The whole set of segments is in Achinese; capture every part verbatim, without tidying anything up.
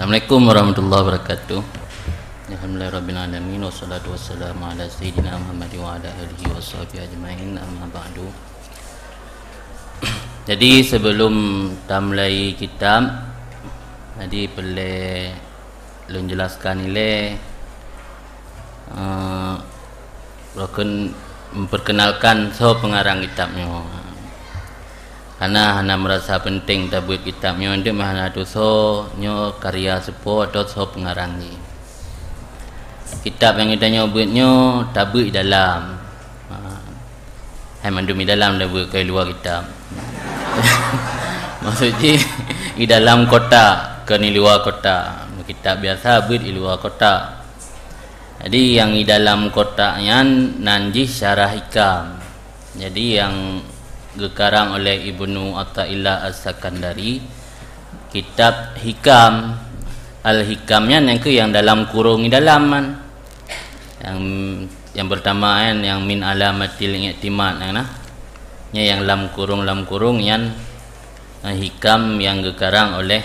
Assalamualaikum warahmatullahi wabarakatuh. Alhamdulillahirabbil alamin, wassalatu wassalamu ala sayyidina Muhammad wa ala alihi washabihi ajmain, amma ba'du. Jadi sebelum tamulai kitab, jadi peureulée lôn jelaskan ilée, eh, lôn memperkenalkan soe pengarang kitab nyoe. Hana, hana merasa penting tabeuet kitab nyoe, deuh mah hana tusoe, nyoe karya soe po atau soe pengarang jih. Kitab nyang geutanyoe beuet nyoe tabeuet dalam. Ha. Hai mandum di dalam dah beuet, kon luwa kitab. Maksud jih, di dalam kotak, kon di luwa kotak. Kitab biasa beuet di luwa kotak. Jadi, nyang di dalam kotak nyan nan jih syarah Hikam. Jadi, nyang geukarang oleh Ibnu Athaillah As-Sakandari, kitab Hikam. Al-Hikam nyan nyang keu nyang dalam kurung di dalam nyan. Nyang, nyang pertama kan, nyang min alamatil i'timad nyan nah. Nyan nyang lam kurung, lam kurung nyan, eh, Hikam nyang geukarang oleh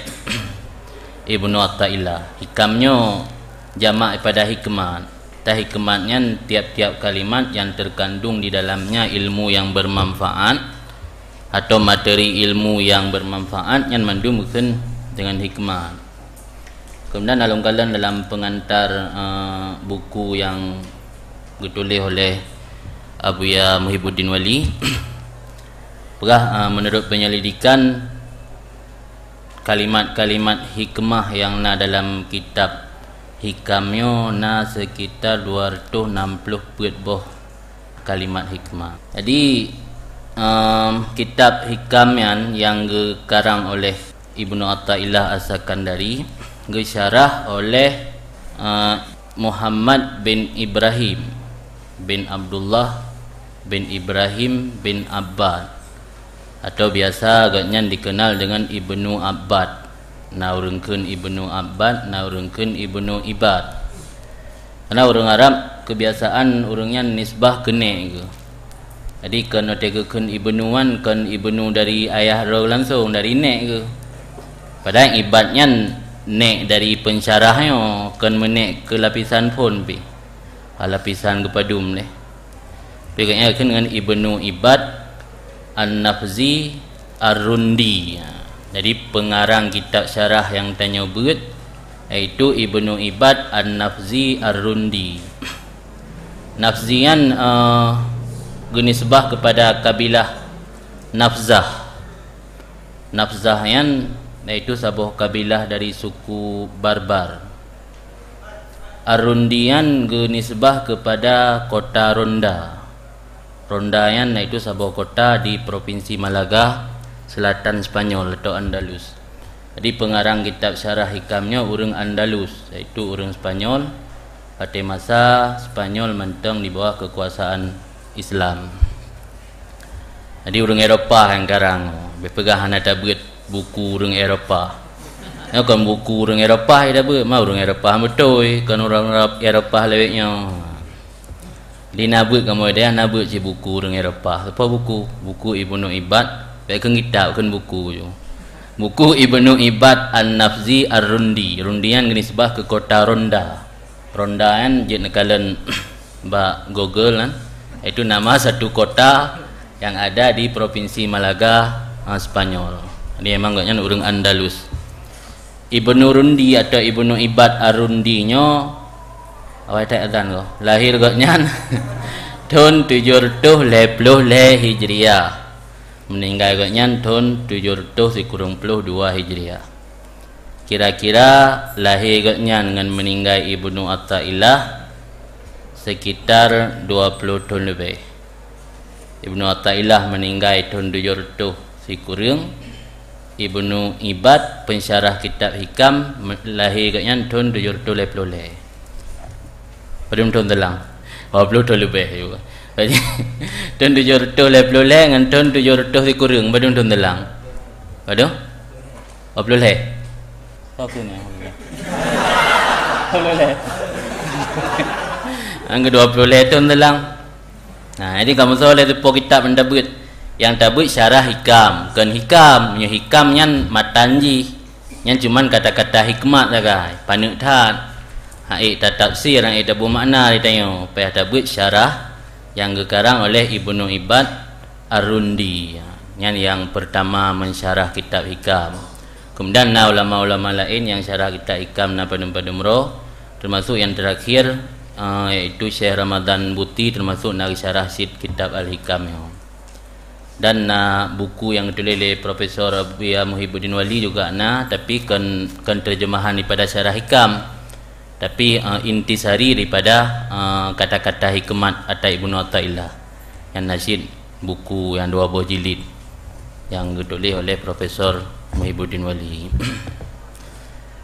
Ibnu Athaillah. Hikam nyoe jamak pada hikmat. Tah hikmat nyan tiap-tiap kalimat yang terkandung di dalamnya ilmu yang bermanfaat atau materi ilmu yang bermanfaat, nyan mandum geukheun dengan hikmat. Kemudian alun kalon dalam pengantar, eh, buku yang ditulis oleh Abuya Muhibuddin Wali, peugah, eh, menurut penyelidikan, kalimat-kalimat hikmah yang na dalam kitab Hikam nyoe na sekitar dua ratus enam puluh peuet boh kalimat hikmah. Jadi, em, kitab Hikam nyan nyang geukarang oleh Ibnu Athaillah As-Sakandari geusyarah oleh, eh, Muhammad bin Ibrahim bin Abdullah bin Ibrahim bin Abbad, atau biasa gobnyan dikenal dengan Ibnu Abbad. Na ureuëng kheun Ibnu Abbad, na ureuëng kheun Ibnu Ibad. Karena ureuëng Arab kebiasaan ureuëng nyan nisbah keu nék geuh. Jadi, kon watée geukheun Ibnu nyan, kon Ibnu dari ayah droe langsong, dari nék geuh. Padahai Ibad nyan nék dari pensyarah nyoe, kon meunék keu lapisan phon pih. Ha, lapisan geupadum lé. Tapi gobnyan geukheun ngon Ibnu Ibad An-Nafzi Ar-Rundi. Ha, jadi pengarang kitab syarah nyang tanyoe beuet, yaitu Ibnu Ibad An-Nafzi Ar-Rundi. Nafzi nyan, eh, geunisbah kepada kabilah Nafzah. Nafzah nyan yaitu saboh kabilah dari suku Barbar. Ar-Rundi nyan geunisbah kepada kota Ronda. Ronda nyan yaitu saboh kota di Provinsi Malaga, selatan Spanyol atau Andalus. Jadi, pengarang kitab syarah Hikam nyoe ureuëng Andalus, yaitu ureuëng Spanyol, watée masa Spanyol mantong di bawah kekuasaan Islam. Jadi, ureuëng Eropa nyang karang, bék peugah hana tabeuet buku ureuëng Eropa. Nyoe kon buku ureuëng Eropa nyang tabeuet, ma ureuëng Eropa beutôi, kon ureuëng Eropa lewat nyoe. Di na beuet kamoe deh, na beuet cit buku ureuëng Eropa. Apa buku? Buku Ibnu Ibad. Bék kheun kitab, kheun buku ju. Buku Ibnu Ibad An-Nafzi Ar-Rundi. Rundi nyan geunisbah keu kota Ronda. Ronda nyan jeuet neukalon bak Google kan. Itu nama satu kota yang ada di Provinsi Malaga, ha, Spanyol. Jadi memang gobnyan ureuëng Andalus. Ibnu Rundi atau Ibnu Ibad Ar-Rundi nyoe, awai that azan ko. Lahé gobnyan thon tujoh reutôh lhée ploh lhée Hijriah. Meuninggai gobnyan thon tujoh reutôh sikureueng ploh dua Hijriah. Kira-kira lahé gobnyan ngon meuninggai Ibnu Athaillah sekitar dua ploh thon leubeh. Ibnu Athaillah meuninggai thon tujoh reutôh sikureueng. Ibnu Ibad, pensyarah kitab Hikam, me-, lahé gobnyan thon tujoh reutôh lhée ploh lhée. Padum thon teulang? Dua ploh thon leubeh juga. Thon tujoh reutôh lhée ploh lhée ngon thon tujoh reutôh sikureueng, padum thon teulang? Padum? Dua ploh lhée? Apa ni? Dua ploh lhée. Nyang keu dua ploh lhée thon teulang. Nah, jadi kamoe soe lé teupo kitab nyang tabeuet. Nyang tabeuet syarah Hikam, kon Hikam. Nyoe Hikam nyan matan jih. Nyan cuman kata-kata hikmat sagai, paneuk that. Hana ék tatafsir, hana ék tabuet makna di tanyoe, payah tabeuet syarah nyang geukarang oleh Ibnu Ibad Ar-Rundi. Nyan nyang peurtama mensyarah kitab Hikam. Kemudian na ulama-ulama laén nyang syarah kitab Hikam na padum-padum droe, termasuk nyang terakhir, eh, yaitu Syekh Ramadan Buti, termasuk na geusyarah cit kitab Al-Hikam nyoe. Dan na buku nyang geutuléh lé Profesor Buya Muhibuddin Wali juga na, tapi kon, kon terjemahan daripada syarah Hikam, tapi, eh, intisari daripada, eh, kata-kata hikmat ata Ibnu Athaillah. Nyan na cit buku nyang dua boh jilid nyang geutuléh oleh Profesor Muhibuddin Wali.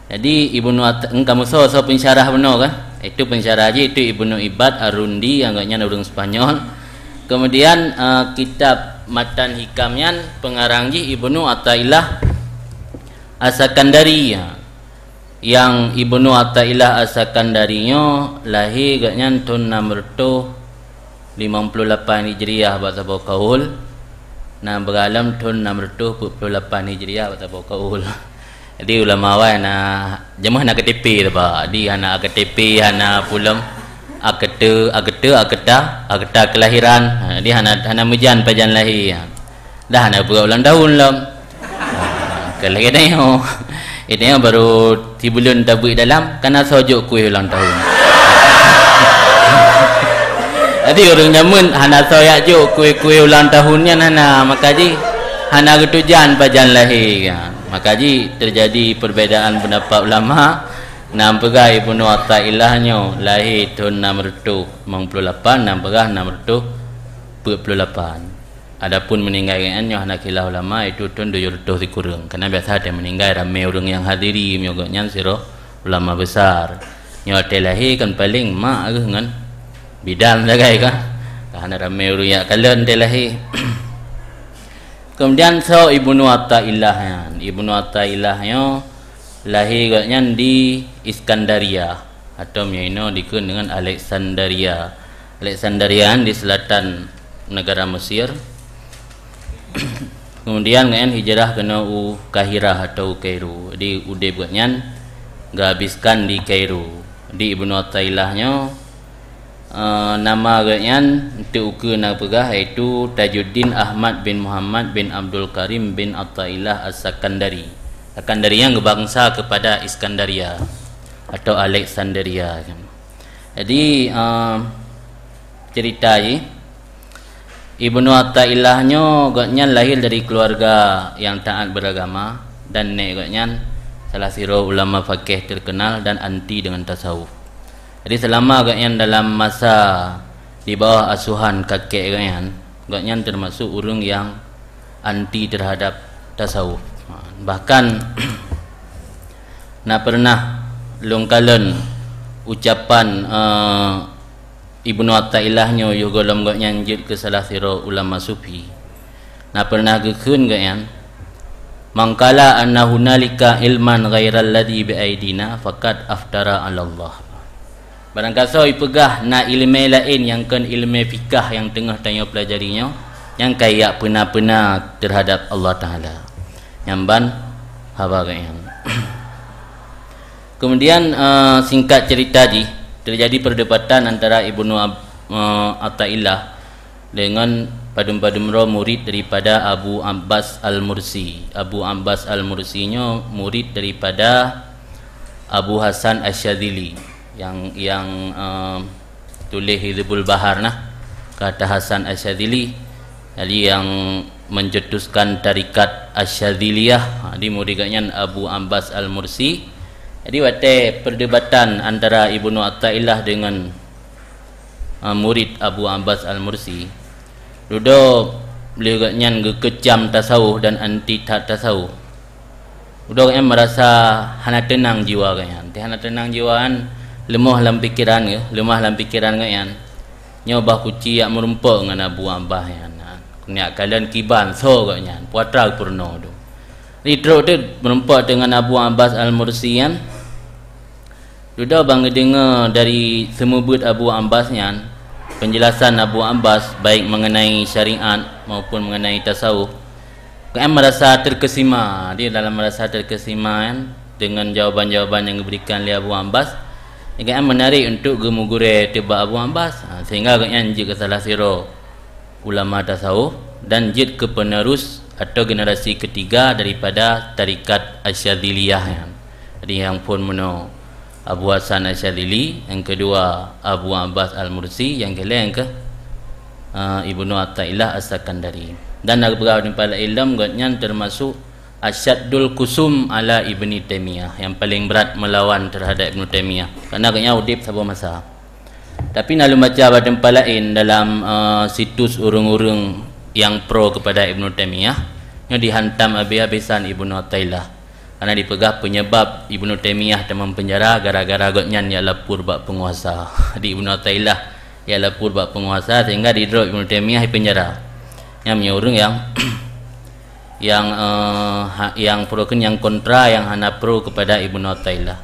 Jadi, Ibnu At-, kamoe soe, soe pensyarah bunoe kan? Itu pensyarah jih itu Ibnu Ibad Ar-Rundi, nyang gobnyan ureuëng Spanyol. Kemudian, eh, kitab Matan Hikam nyan pengarang jih Ibnu Athaillah As-Sakandari. Nyang Ibnu Athaillah As-Sakandari nyoe lahé gobnyan thon enam reutôh limong ploh lapan Hijriah bak saboh kaul, na beureualom thon enam reutôh peuet ploh lapan Hijriah bak saboh kaul. Jadi ulama awai na, jameun hana K T P teuh, Pak. Jadi hana K T P, hana pulom, akte, akte, akta, akta kelahiran. Ha, jadi hana, hana meujan pajan lahé. Dah hana peugah ulang tahun lom. Ha, ka lagée nyoe. Itu nyoe baru sibuleuen tabeuet dalam, kana soe jok kueh ulang tahun. Jadi ureuëng jameun hana soe jak jok kueh-kueh ulang tahun nyan hana, maka jih hana geutujan pajan lahé kan. Maka jih terjadi perbedaan pendapat ulama, na peugah Ibnu Athaillah nyoe lahé thon enam reutôh limong ploh lapan, na peugah enam reutôh peuet ploh lapan. Adapun meuninggai gobnyan nyoe hana khilaf ulama, itu thon tujoh reutôh sikureueng. Karena biasa watée meuninggai ramé ureuëng nyang hadiri, meunyoe gobnyan sidroe ulama besar. Nyoe watée lahé kan paléng mak geuh ngon bidan sagai kan. Ka hana ramé ureuëng jak kalon watée lahé. Kemudian soe Ibnu Athaillah nyan? Ibnu Athaillah nyoe lahé gobnyan di Iskandaria, atau meunyoe inoe dikheun deungon Alexandria. Alexandria di selatan negara Mesir. Kemudian gobnyan hijrah keunoe u Kahirah atau u Kairo. Jadi udeb gobnyan geuhabiskan di Kairo. Di Ibnu Athaillah nyoe, eh, nama gobnyan untuk ukeue na peugah, yaitu Tajuddin Ahmad bin Muhammad bin Abdul Karim bin Athaillah As-Sakandari. Sakandari nyang geubangsa kepada Iskandaria atau Alexandria. Jadi, eh, cerita jih, Ibnu Athaillah nyoe gobnyan lahé dari keluarga nyang taat beragama dan nek gobnyan salah sidroe ulama fakih terkenal dan anti dengan tasawuf. Jadi selama gobnyan dalam masa di bawah asuhan kakek gobnyan, gobnyan termasuk ureuëng nyang anti terhadap tasawuf. Bahkan na pernah lôn kalon ucapan, eh, Ibnu Athaillah nyoe yoh gohlom gobnyan jeuet keu salah sidroe ulama sufi. Na pernah geukheun gobnyan, "Man qala anna hunalika ilman ghairal ladzi bi aidina faqad aftara 'ala Allah." Barangkasoe jipeugah na iéleumé laén nyang kon iéleumé fikah nyang teungoh tanyoe peulajari nyoe, nyan ka jak peuna-peuna terhadap Allah Taala. Nyan ban haba gobnyan. Kemudian, eh, singkat cerita jih, terjadi perdebatan antara Ibnu Ab-, eh, Athaillah dengan padum-padum droe murid daripada Abu Abbas Al-Mursi. Abu Abbas Al-Mursi nyoe murid daripada Abu Hasan Asy-Syadzili yang, yang, eh, tuléh Hizbul Bahar nah, kata Hasan Asy-Syadzili. Jadi yang mencetuskan tarikat Asy-Syadziliyah, ha, di murid gobnyan Abu Abbas Al-Mursi. Jadi watée perdebatan antara Ibnu Athaillah dengan, ha, murid Abu Abbas Al-Mursi, dudoe lé gobnyan geukeucam tasawuf dan anti that tasawuf. Udah gobnyan merasa hana teunang jiwa gobnyan. Teuh hana teunang jiwa nyan, leumoh lam pikeran geuh, leumah lam pikeran gobnyan. Nyoe bah kuci jak meurumpok ngon Abu Abbas nyan. Keuneuk kalon kiban soe gobnyan, peue atra peurunoe tu. Di trok teuk meurumpok deungon Abu Abbas Al-Mursi nyan. Dudoe ban geudeungoe dari seumeubeuet Abu Abbas nyan, penjelasan Abu Abbas baik mengenai syariat maupun mengenai tasawuf, Gobnyan merasa terkesima. Di dalam merasa terkesima kan, dengan jawaban-jawaban yang diberikan oleh Abu Abbas, gobnyan menarik untuk geumugurée teuh bak Abu Abbas. Ha, sehingga gobnyan jeuet keu salah sidroe ulama tasawuf dan jeuet keu penerus atau generasi ketiga daripada tarekat Asyadziliyah nyan. Jadi nyang phôn meunoe Abu Hasan Asyadzili, nyang keudua Abu Abbas Al-Mursi, nyang keulhèe nyang keu, eh, Ibnu Athaillah As-Sakandari. Dan na geupeugah di teumpat laén lom, gobnyan teumasuk asyaddul khusum ala Ibni Taimiyah, nyang paleng brat meulawan teuhadap Ibnu Taimiyah, karena gobnyan udeb saboh masa. Tapi na lôn baca bak teumpat laén dalam, eh, situs ureuëng-ureuëng nyang pro kepada Ibnu Taimiyah, nyoe dihantam habéh-habésan Ibnu Athaillah. Karena dipeugah penyebab Ibnu Taimiyah teuma penjara gara-gara gobnyan jak lapor bak peunguasa. Jadi Ibnu Athaillah jak lapor bak peunguasa sehingga didrop Ibnu Taimiyah di penjara. Nyan meunyoe ureuëng nyang, nyang, eh, ha-, nyang pro keu, nyang kontra, nyang hana pro kepada Ibnu Athaillah.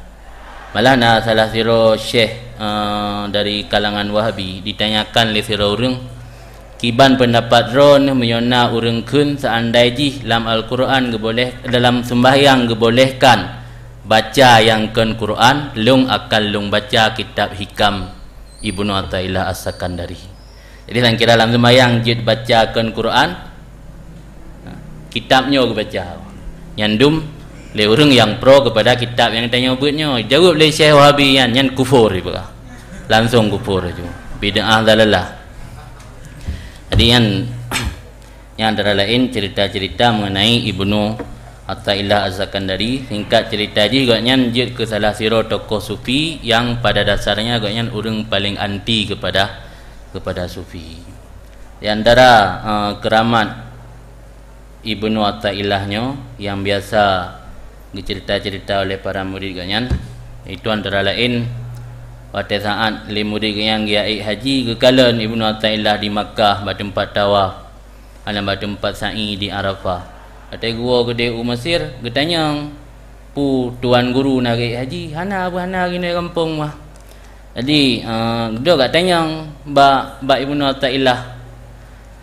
Malah na salah sidroe syekh, eh, dari kalangan Wahabi ditanyakan lé sidroe ureuëng, "Kiban peundapat droeneuh meunyoe na ureuëng kheun seandai jih lam Al-Qur'an geuboleh, dalam seumbahyang geubolehkan baca nyang kon Qur'an, lôn akan lôn baca kitab Hikam Ibnu Athaillah As-Sakandari." Jadi, nyang kira lam seumbahyang jeuet baca kon Qur'an, kitab nyoe geubaca. Nyan dum lé ureuëng nyang pro kepada kitab nyang tanyoe beuet nyoe. Jaweueb lé syekh Wahabi nyan, nyan kufur, ibarat. Langsung kufur laju. Bid'ah dalalah. Jadi nyan, nyan antara laén cerita-cerita mengenai Ibnu Athaillah Az-Sakandari. Singkat cerita jih, gobnyan jeuet keu salah sidroe tokoh sufi nyang pada dasarnya gobnyan ureuëng paleng anti kepada, kepada sufi. Di antara, eh, keramat Ibnu Athaillah nyoe nyang biasa geucerita-cerita oleh para murid gobnyan, itu antara laén watée saát lé murid gobnyan geujak ék haji, geukalon Ibnu Athaillah di Makkah bak teumpat tawaf, hana bak teumpat sa'i di Arafah. Watée geuwoe keudeh u Mesir, geutanyong, "Peue tuan guru na geujak ék haji?" "Hana, bah, hana, lagée nyoe gampông, bah." Jadi, eh, geuduek geutanyong bak, bak Ibnu Athaillah.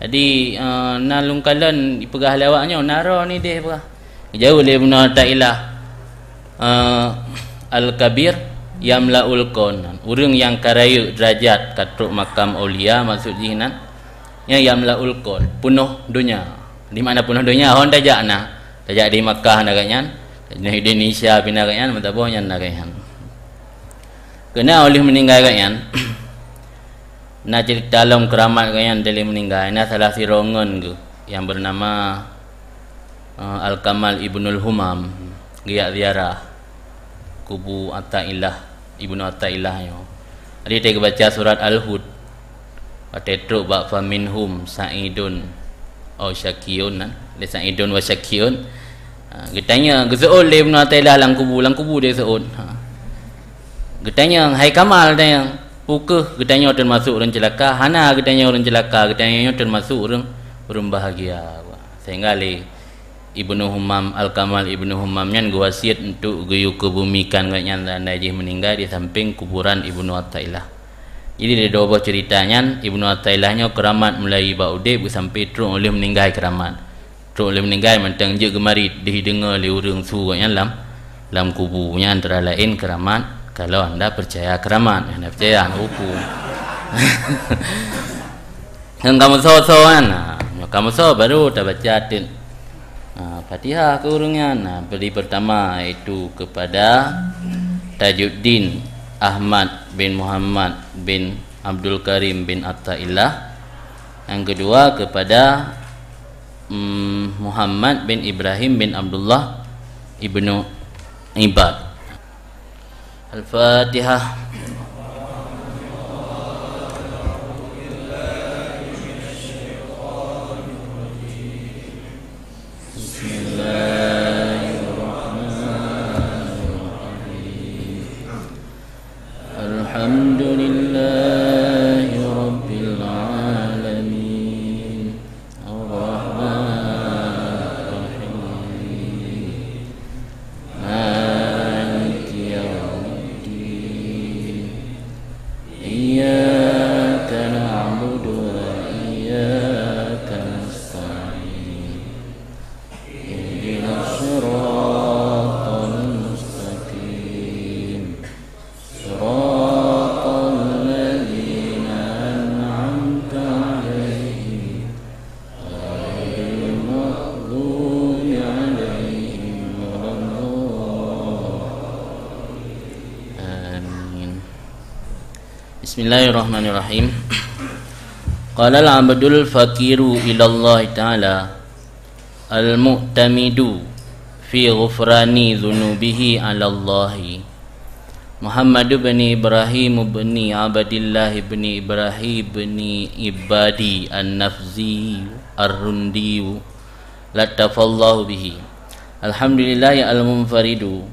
Jadi, eh, na lôn kalon ipeugah lé awak nyoe, "Na droeneuh ideh, bah." Geujaweueb lé Ibnu Athaillah, eh, "Al-Kabir yamla'ul kaun." Ureuëng nyang ka rayeuk deurajat ka trok makam aulia, maksud jih nyan, nyan yamla'ul kaun, peunoh donya. Di mana peunoh donya? Hon tajak na, tajak di Makkah na gobnyan, di Indonesia pih na gobnyan, meusaboh nyan na gobnyan. Keunan óh lheueh meuninggai gobnyan, na cerita lom keuramat gobnyan óh lheueh meuninggai, na salah sidroe ngon geuh nyang beunama, eh, Al-Kamal Ibnul Humam, geujak ziarah kubu Athaillah, Ibnu Athaillah nyoe. Jadi, watée geubaca surat Al-Hud, watée trok bak "Faminhum sa'idun aw syaqiyun" nyan, lé "sa'idun wa syaqiyun". Ha, geutanyong, geuseuôt lé Ibnu Athaillah lam kubu, lam kubu geuseuôt. Ha. Geutanyong, "Hai Kamal," geutanyong, "peu kheueh geutanyoe teumasuk ureuëng ceulaka?" "Hana," geutanyong, "ureuëng ceulaka, geutanyoe nyoe teumasuk ureuëng, ureuëng bahagia." Sehingga lé Ibnu Humam, Al-Kamal Ibnu Humam nyan geuwasiet untuk geuyue keubumikan gobnyan seandai jih meuninggai di sampéng kuburan Ibnu Athaillah. Jadi, di dua boh cerita nyan, Ibnu Athaillah nyoe keuramat mulai bak udeb geusampé trok óh lheueh meuninggai keuramat. Trok óh lheueh meuninggai mantong jeuet geumarit, deuh jideungoe lé ureuëng su gobnyan lam, lam kubu. Nyan antara laén keuramat, kalau anda percaya keuramat, anda percaya aneuk uku. Ngon kamoe soe-soe kan? Ha, nyoe kamoe soe baru tabaca teuk. Ha, Fatihah keu ureuëng nyan. Ha, beri pertama iaitu kepada Tajuddin Ahmad bin Muhammad bin Abdul Karim bin Athaillah. Yang kedua kepada, mm, Muhammad bin Ibrahim bin Abdullah ibnu Ibad. Al-Fatihah. Bismillahirrahmanirrahim. Alhamdulillahi rabbil alamin. Ar-Rahmanir Rahim. Maliki yaumiddin. Iyyaka na'budu wa iyyaka nasta'in. Bismillahirrahmanirrahim. Qala al-abdul faqiru ilallahi ta'ala, al-mu'tamidu fi ghufrani dzunubihi 'alallahi. Muhammad bin Ibrahim bin Abdillah bin Ibrahim bin Ibadi An-Nafzi Ar-Rundi, latafallahu bihi. Alhamdulillah ya al-munfaridu.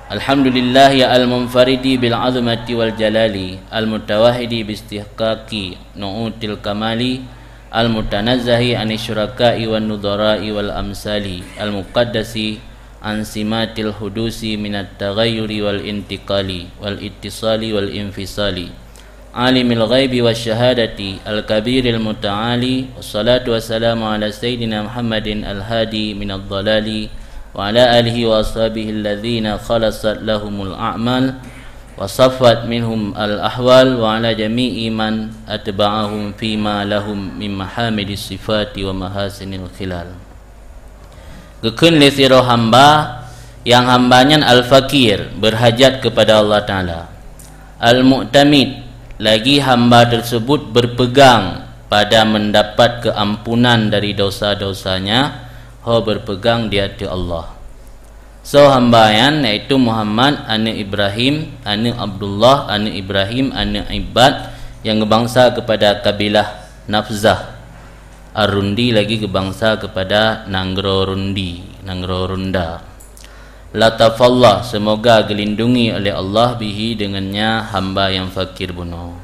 Alhamdulillah ya al-munfaridi bil azmati wal jalali, al-mutawahhidi bi istihqaqi nu'util kamali, al-mutanazzahi 'ani syuraka'i wan nudhara'i wal amsali, al-muqaddasi an simatil hudusi minat taghayyuri wal intiqali wal ittisali wal infisali, alimil ghaibi wasyahadati, al-kabiril muta'ali, wassalatu wassalamu ala sayyidina Muhammadin al-hadi minadh dhalali, wa ala alihi wa ashabihi alladzina khalasat lahumul a'mal, wa saffat minhum al-ahwal, wa ala jami'i man atba'ahum fima lahum min mahamidis sifati wa mahasinil khilal. Geukheun lé sidroe hamba, nyang hamba nyan al-faqir, berhajat kepada Allah Ta'ala. Al-mu'tamid, lagi hamba tersebut berpegang pada mendapat keampunan dari dosa-dosanya, ho berpegang di ateueh Allah. Soe hamba nyan, yaitu Muhammad, aneuëk Ibrahim, aneuëk Abdullah, aneuëk Ibrahim, aneuëk Ibad, nyang geubangsa kepada kabilah Nafzah. Ar-Rundi lagi geubangsa kepada nanggroe Rundi, nanggroe Runda. Latafallah, semoga geulindungi oleh Allah bihi dengannya hamba nyang fakir bunoe.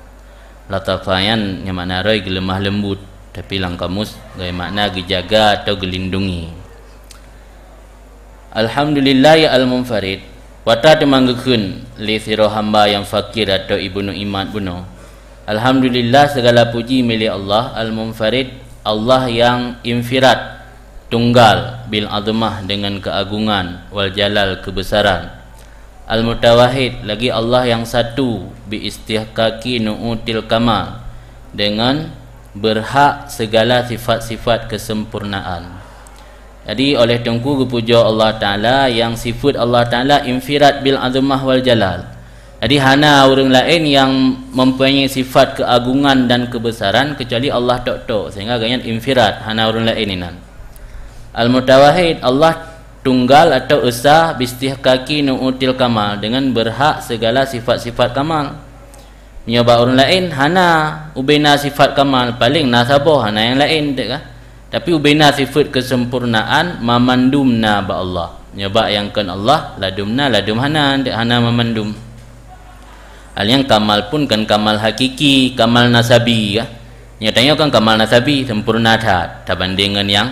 Latafa nyan nyang makna roh geuleumah leumbut, tapi lam kamus geumakna geujaga atau geulindungi. Alhamdulillah ya al-munfarid, watée teuma geukheun lé sidroe hamba nyang fakir atau ibnu imat bunoe. Alhamdulillah, segala puji milik Allah, al-munfarid, Allah yang infirad, tunggal, bil azmah, dengan keagungan, wal jalal, kebesaran. Al-mutawahhid, lagi Allah yang satu, bi istihqaqi nu'util kamal, dengan berhak segala sifat-sifat kesempurnaan. Jadi oleh Teungku geupujoe Allah Ta'ala, yang sifat Allah Ta'ala infirad bil azmah wal jalal. Jadi hana ureuëng laén nyang mempunyai sifat keagungan dan kebesaran kecuali Allah tok-tok, sehingga gobnyan infirad, hana ureuëng laén inan. Al-mutawahhid, Allah tunggal atau esa, bi istihqaqi nu'util kamal, dengan berhak segala sifat-sifat kamal. Meunyoe bak ureuëng laén hana ubena sifat kamal, paléng na saboh, hana nyang laén, teuka. Tapi ubena sifat kesempurnaan mamandum na bak Allah. Meunyoe bak nyang kon Allah, ladum na, ladum hana, hana mamandum. Hal nyang kamal pun kan kamal hakiki, kamal nasabi, ka. Nyoe tanyoe kan kamal nasabi, sempurna that, tabanding ngon nyang,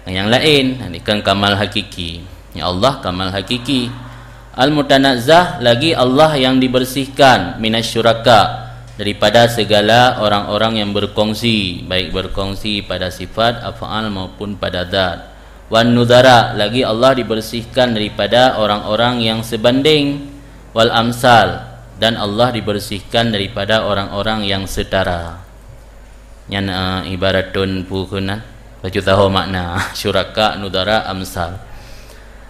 ngon nyang laén. Ini kan kamal hakiki. Ya Allah, kamal hakiki. Al-mutanazzah, lagi Allah yang dibersihkan, minasyuraka, daripada segala orang-orang yang berkongsi, baik berkongsi pada sifat, af'al maupun pada zat. Wan nudhara, lagi Allah dibersihkan daripada orang-orang yang sebanding, wal amsal, dan Allah dibersihkan daripada orang-orang yang setara. Nyan, eh, ibarat thon pukeunan, bacut tahu makna syuraka, nudhara, amsal.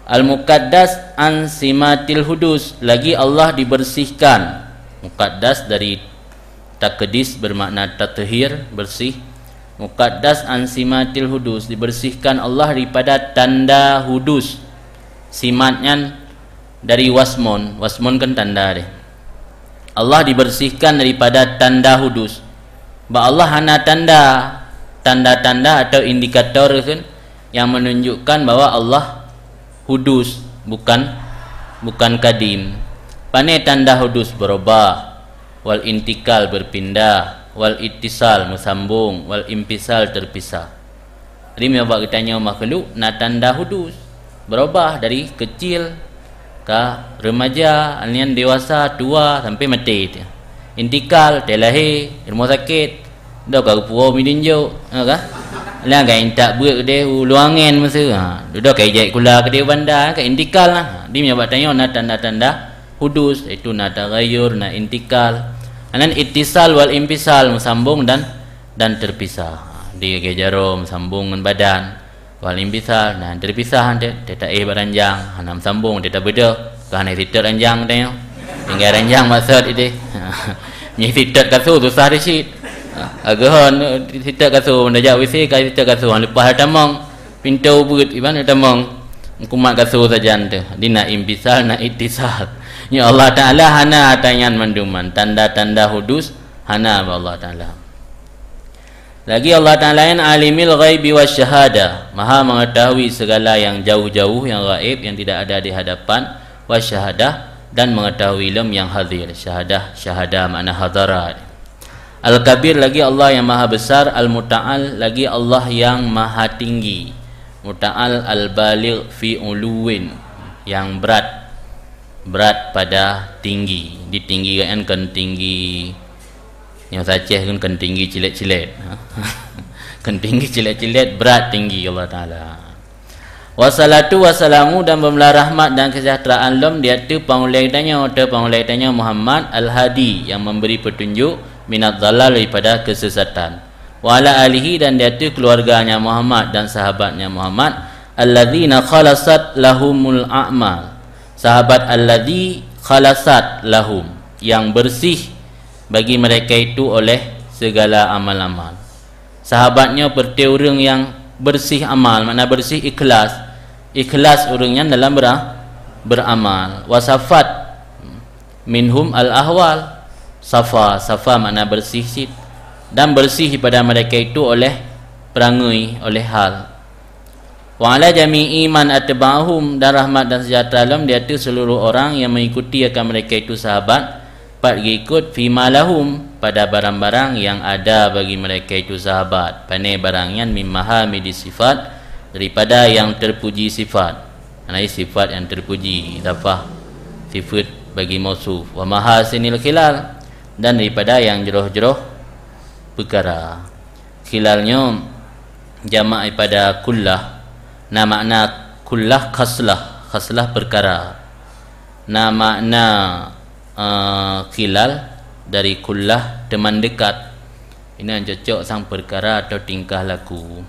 Al-muqaddas an simatil hudus, lagi Allah dibersihkan. Muqaddas dari takdis bermakna tathir, bersih. Muqaddas an simatil hudus, dibersihkan Allah daripada tanda hudus. Simat nyan dari wasmon, wasmon kan tanda deh. Allah dibersihkan daripada tanda hudus. Bak Allah hana tanda, tanda-tanda atau indikator kan yang menunjukkan bahwa Allah hudus, bukan, bukan kadim. Pane tanda hudus berubah, wal intikal berpindah, wal ittisal meusambong, wal inpisal terpisah. Jadi meunyoe bak geutanyoe makhluk na tanda hudus, berubah dari kecil ka remaja, nyan dewasa, tua, sampai maté. Intikal, tai lahé, rumoh sakét, do ka geupuwoe midin jok, ha ka? Lam ka intat beuet keudeh u luwangen masa, ha, dudoe ka ijak sikula keudeh u banda, ka intikal lah. Jadi meunyoe bak tanyoe na tanda-tanda hudus, yaitu na tagayur, na intikal. Anan ittisal wal inpisal, meusambong dan, dan terpisah. Di gagée jaroe meusambong ngon badan. Wal inpisal, na terpisah, teuh, teuh taéh bak ranjang, hana meusambong, teuh tabeudôh, ka hana sitot ranjang tanyoe. Tinggai ranjang maksud ideh. Nyoe sitot kasô susah disiet. Ageuhon sitot kasô, meunajak W C ka sitot kasô, leupah tamong. Pintoe ubeuet iban tamong. Kumat kasô sajan teuh. Di na imtisal, na ittisal. Nyoe Allah Taala hana ata nyan manduman. Tanda-tanda hudus hana bak Allah Taala. Lagi Allah Taala nyan alimil ghaibi wasyahadah, maha mengetahui segala yang jauh-jauh, yang gaib, yang tidak ada di hadapan, wasyahadah, dan mengetahui lom yang hadir, syahadah, syahadah makna hadarat. Al-Kabir lagi Allah yang maha besar, Al-Muta'al lagi Allah yang maha tinggi. Muta'al al-baligh fi uluwin, yang berat, berat pada tinggi. Di tinggi kan, kan tinggi Nyang saceh kan, kan tinggi cilet-cilet. Kan tinggi cilet-cilet, berat tinggi Allah Taala. Wassalatu wassalamu, dan beumeulah rahmat dan kesejahteraan lom di ateueh panghulèe tanyoe, ateueh panghulèe tanyoe Muhammad Al-Hadi, yang memberi petunjuk, minadh dhalal, daripada kesesatan. Wa ala alihi, dan di ateueh keluarganya Muhammad dan sahabatnya Muhammad, alladzina khalasat lahumul a'mal. Sahabat alladzi khalasat lahum, yang bersih bagi mereka itu oleh segala amal-amal. Sahabat nyoe peureuté ureuëng nyang bersih amal, makna bersih ikhlas. Ikhlas ureuëng nyan dalam bera-, beramal. Wasafat minhum al-ahwal. Safa, safa makna bersih cit. Dan bersih pada mereka itu oleh perangai, oleh hal. Wa ala jami'i man atba'ahum, dan rahmat dan sejahtera lom di ateueh seluruh orang yang mengikuti akan mereka itu sahabat, pat geukot fima lahum, pada barang-barang yang ada bagi mereka itu sahabat, pane barang nyan mim mahamidi sifat, daripada yang terpuji sifat, maknanya sifat yang terpuji, idafah sifat bagi mausuf, wa mahasinil khilal, dan daripada yang jroh-jroh peukara. Khilal nyoe jamak daripada kullah. Na makna kullah khaslah, khaslah peukara. Na makna, eh, khilal dari kullah teman dekat. Ini yang cocok sang peukara atau tingkah laku.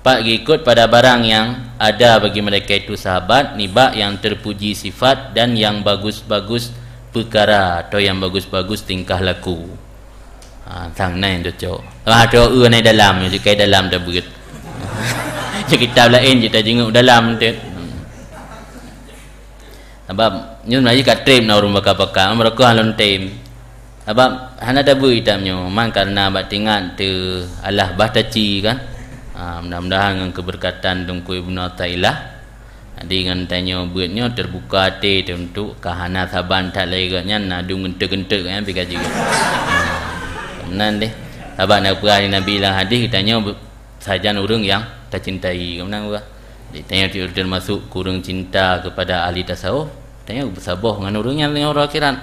Pat geukot pada barang yang ada bagi mereka itu sahabat, nibak yang terpuji sifat dan yang bagus-bagus peukara atau yang bagus-bagus tingkah laku. Ha, sang na nyang cocok. Ah, tu eu na dalam, jeuet kai dalam tabeuet. Cit kitab laén cit tajingok dalam tu. Sabab nyoe meunajih ka treb na ureuëng baka-baka, meureukoh lôn tem. Sabab hana tabeuet kitab nyoe, man karena bak tingat teu alah bah taci kan. Ha, mudah-mudahan ngon keberkatan Teungku Ibnu Athaillah. Jadi ngon tanyoe beuet nyoe teubuka até teuh untuk ka hana saban that lagée geuh nyan na dum geunteuk-geunteuk nyan pih ka jeuet. Meunan deh. Sabab na peugah lé Nabi lam hadis, geutanyoe be-, sajan ureuëng nyang tacintai. Meunan peugah. Jadi tanyoe teumasuk ureuëng cinta kepada ahli tasawuf, tanyoe beusaboh ngon ureuëng nyan nyoe uroe akhirat.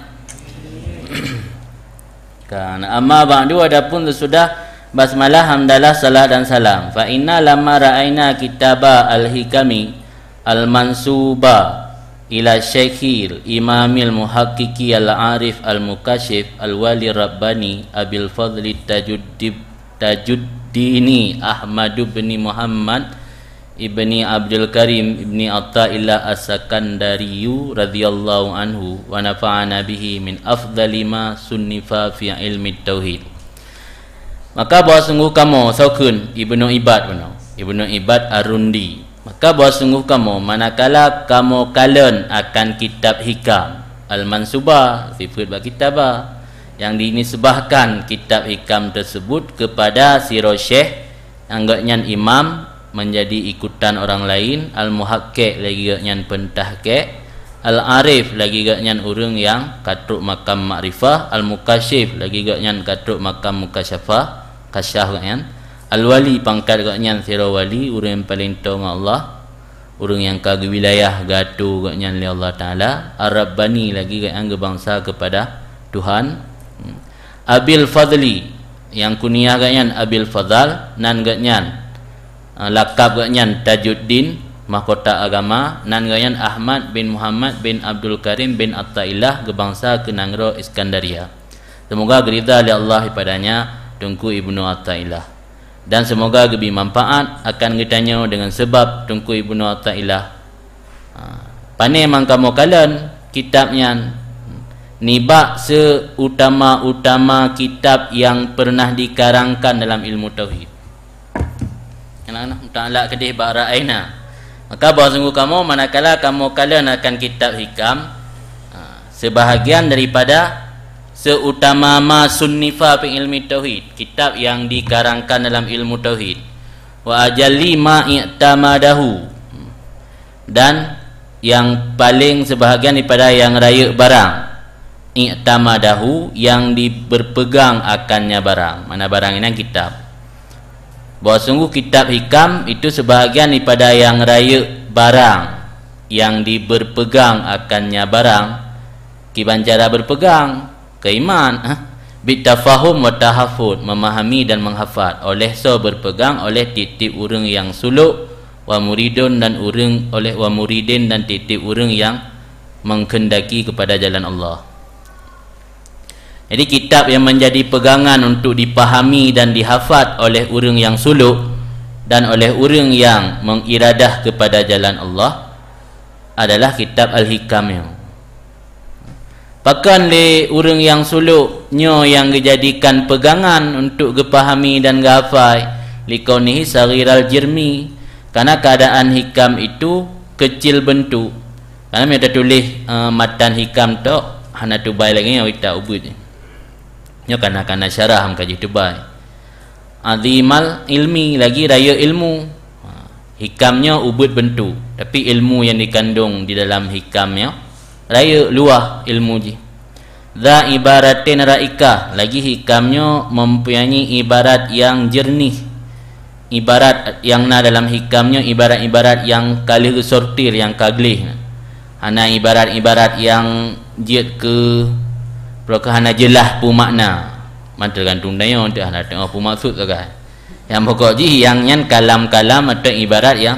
Kan, amma ba'du, adapun sesudah basmalah, hamdalah, salat dan salam. Fa inna lamma ra'aina kitaba al-hikami al-mansuba ila syaikhil imamil muhaqqiqi al-arif al-mukashif al-wali rabbani Abil Fadli Tajuddib-, Tajuddini Ahmadu bin Muhammad ibni Abdul Karim ibni Athaillah As-Sakandariyu radhiyallahu anhu wa nafa'ana bihi min afdhali ma sunnifa fi ilmi tauhid. Maka bahwa sungguh kamoe, saukheun Ibnu Ibad bunoe, Ibnu Ibad Ar-Rundi. Maka bahwa sungguh kamoe, manakala kamoe kalon akan kitab Hikam Al-Mansuba, sifeuet bak kitab, nyang dinisbahkan kitab Hikam tersebut kepada sidroe syekh, nyang gobnyan imam, menjadi ikutan orang lain, al-muhaqqiq, lagi gobnyan peutahqiq, al-arif, lagi gobnyan ureuëng nyang ka trok makam makrifah, al-mukashif, lagi gobnyan ka trok makam mukasyafah, kasyaf gobnyan, al-wali, pangkat gobnyan sidroe wali, ureuëng nyang paleng toe ngon Allah, ureuëng nyang ka geuwilayah geuatô gobnyan lé Allah Taala, ar-rabbani, lagi gobnyan geubansa kepada Tuhan. Abil Fadli, nyang kunyah gobnyan Abil Fadal, nan gobnyan, eh, lakab gobnyan Tajuddin, mahkota agama, nan gobnyan Ahmad bin Muhammad bin Abdul Karim bin Athaillah, geubansa keu nanggroe Iskandaria. Seumoga geuridha lé Allah padanya Teungku Ibnu Athaillah. Dan seumoga geubri manfaat akan geutanyoe deungon sabab Teungku Ibnu Athaillah. Ha, pane man kamoe kalon kitab nyan. nibak seutama-utama kitab yang pernah dikarangkan dalam ilmu tauhid. Nyang na muta'alak keudeh bak ra'aina. Maka bahwa sungguh kamoe, manakala kamoe kalon akan kitab hikam, ha, sebahagian daripada seutama ma sunnifa fi ilmi tauhid, kitab yang dikarangkan dalam ilmu tauhid, wa ajalli ma i'tamadahu, dan yang paling sebahagian daripada yang rayeuk barang, i'tamadahu, yang di-, berpegang akannya barang, mana barang ini kitab. Bahwa sungguh kitab hikam itu sebahagian daripada yang rayeuk barang, yang di-, berpegang akannya barang, kiban cara berpegang, keiman, eh, bitafahum wa tahafud, memahami dan menghafal, oleh soe berpegang, oleh tieb-tieb ureuëng yang suluk, wa muridun dan ureuëng, oleh wa muridin dan tieb-tieb ureuëng yang menghendaki kepada jalan Allah. Jadi kitab yang menjadi pegangan untuk dipahami dan dihafal oleh ureuëng yang suluk dan oleh ureuëng yang mengiradah kepada jalan Allah adalah kitab Al-Hikam nyoe. Pakon lé ureuëng nyang sulok nyoe nyang geujadikan peugangan untuk geupahami dan geuhafai, likaunihi saghiral jirmi, karena keadaan hikam itu kecil bentuk. Karena meunyoe tatuléh, eh, matan hikam tok, hana tubai lagée nyoe kitab ubeut. Nyoe kana-kana syarah meukaji tubai. Azimal ilmi, lagi rayeuk ilmu. Ha, hikam nyoe ubeut bentuk, tapi ilmu yang dikandung di dalam hikam nyoe rayeuk luwah ilmu jih. Dza ibaratin raikah, lagi hikam nyoe mempunyai ibarat yang jernih. Ibarat yang na dalam hikam nyoe ibarat-ibarat yang ka lheueh geusortir, yang ka gleh. Hana ibarat-ibarat yang jeuet keu, peue keu hana jeulaih peue makna. Man teugantung tanyoe teuh hana teuh peue maksud sagai. Nyang pokok jih nyang nyan kalam-kalam atau ibarat yang,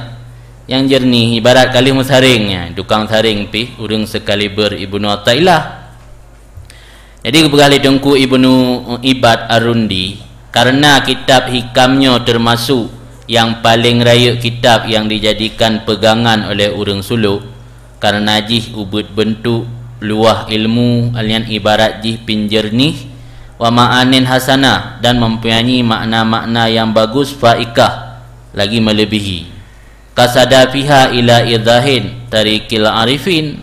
yang jernih, ibarat ka lheueh meusaréng nyan, tukang saréng pih ureuëng sekaliber Ibnu Athaillah. Jadi geupeugah lé Teungku Ibnu Ibad Ar-Rundi, karena kitab hikam nyoe teumasuk nyang paleng rayeuk kitab nyang dijadikan peugangan oleh ureuëng sulok, karena jih ubeut beuntuk, luwah ilmu, alian ibarat jih pih jernih, wa ma'anin hasanah, dan mempunyai makna-makna yang bagus, faikah, lagi melebihi. Qasada fiha ila idahin tariqil arifin,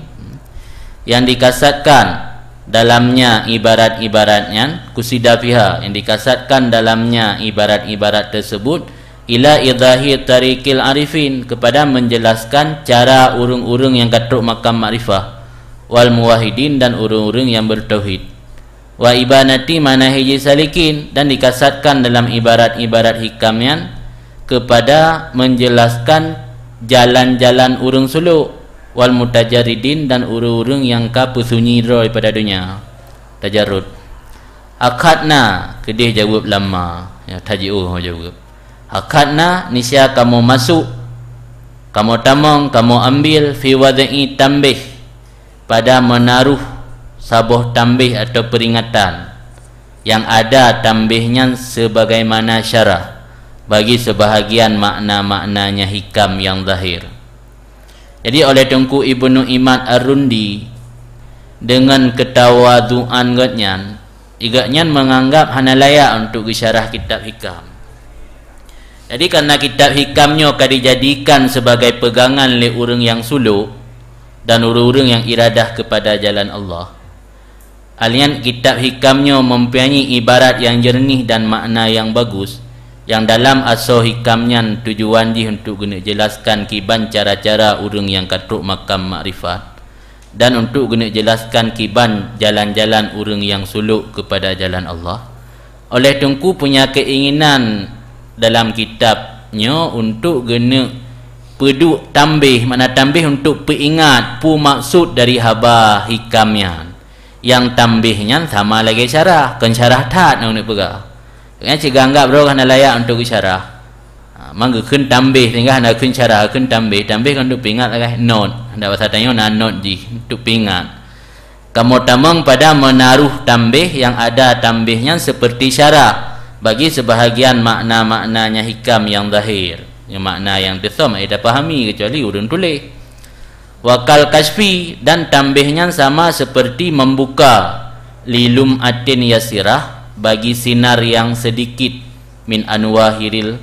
yang dikasatkan dalamnya ibarat-ibarat nyan, qusida fiha, yang dikasatkan dalamnya ibarat-ibarat tersebut, ila idahi tariqil arifin, kepada menjelaskan cara ureuëng-ureuëng yang ka trok makam makrifah, wal muwahhidin, dan ureuëng-ureuëng yang bertauhid. Wa ibanati manahiji salikin, dan dikasatkan dalam ibarat-ibarat hikam nyan kepada menjelaskan jalan-jalan ureuëng sulok, wal mutajarridin, dan ureuëng-ureuëng nyang ka peusunyi droe daripada donya. Tajarrud. Akhadna, keudeh jaweueb lam ma, ya, tajiôh jaweueb. Akhadna, nisya kamoe masuk, kamoe tamong, kamoe ambil, fi wad'i tambih, pada menaruh saboh tambih atau peringatan, yang ada tambih nyan sebagaimana syarah bagi sebahagian makna-maknanya hikam yang zahir. Jadi oleh Teungku Ibnu Imad Ar-Rundi, dengan ketawaduan gobnyan, gobnyan menganggap hana layak untuk geusyarah kitab hikam. Jadi karena kitab hikam nyoe ka dijadikan sebagai pegangan lé ureuëng nyang sulok dan ureuëng-ureuëng nyang iradah kepada jalan Allah, alian kitab hikam nyoe mempunyai ibarat yang jernih dan makna yang bagus, yang dalam asoe hikam nyan tujuan jih untuk geuneuk jelaskan kiban cara-cara ureuëng nyang ka trok makam makrifat, dan untuk geuneuk jelaskan kiban jalan-jalan ureuëng nyang sulok kepada jalan Allah. Oleh Teungku punya keinginan dalam kitab nyoe untuk geuneuk peuduek tambih, makna tambih untuk peuingat peue maksud dari haba hikam nyan. Nyang tambih nyan sama lagée syarah, kon syarah that na uneuk peugah. Nyan cit geuanggap droe hana layak untuk geusyarah. Ha, mang geukheun tambih, sehingga hana kheun syarah, kheun tambih. Tambih kan untuk peuingat lagée not. Dak basa tanyoe na not jih, untuk peuingat. Kamoe tamong pada menaruh tambih yang ada tambih nyan seperti syarah bagi sebahagian makna-maknanya hikam yang zahir. Yang makna yang teusam ai tapahami kecuali ureuëng tuléh. Wa kal kasyfi, dan tambéh nyan sama seperti membuka, li lum'atin yasirah, bagi sinar yang sedikit, min anwarihil,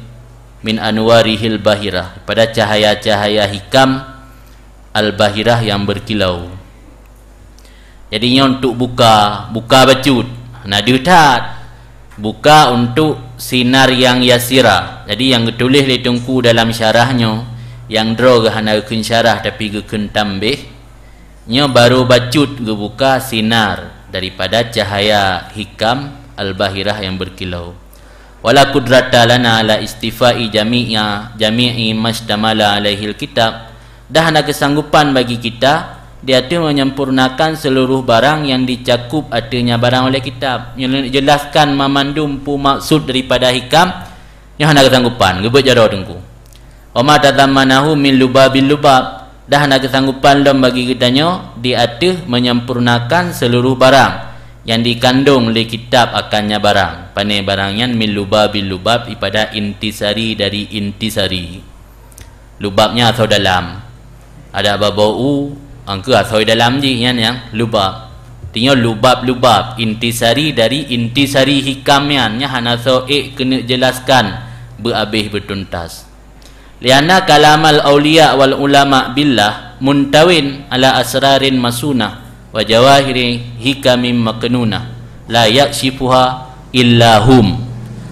min anwarihil bahirah, pada cahaya-cahaya hikam al-bahirah yang berkilau. Jadi nyoe untuk buka, buka bacut. Na deuh that. Buka untuk sinar yang yasira. Jadi nyang geutuléh lé Teungku dalam syarah nyoe, nyang droe geuh hana geukheun syarah tapi geukheun tambéh. Nyoe barô bacut geubuka sinar daripada cahaya hikam al-bahirah yang berkilau. Wala qudrata lana ala istifa'i jami'a, jami'i mastamala alaihil kitab. Dah hana keusanggupan bagi kita di ateueh menyempurnakan seluruh barang yang dicakup ateuehnya barang oleh kitab. Nyoe jelaskan mamandum peue maksud daripada hikam, nyoe hana keusanggupan, geubeuet jaroe Teungku. Wa ma tadammanahu min lubabil lubab, dah hana keusanggupan lom bagi geutanyoe di ateueh menyempurnakan seluruh barang yang dikandong lé kitab akannya barang. Pane barang nyan? Min lubabil lubab, ipada intisari dari intisari. Lubab nyan asoe dalam. Ada babah u, angkeu asoe dalam jih nyan nyang lubab. Tinyoe lubab-lubab, intisari dari intisari hikam nyan, nyan hana soe ék keuneuk jelaskan beuabéh beutuntas. Lianna kalamal auliya wal ulama billah muntawin ala asrarin masunah wa jawahiri hikamin maknunah la yaksyifuha illa hum.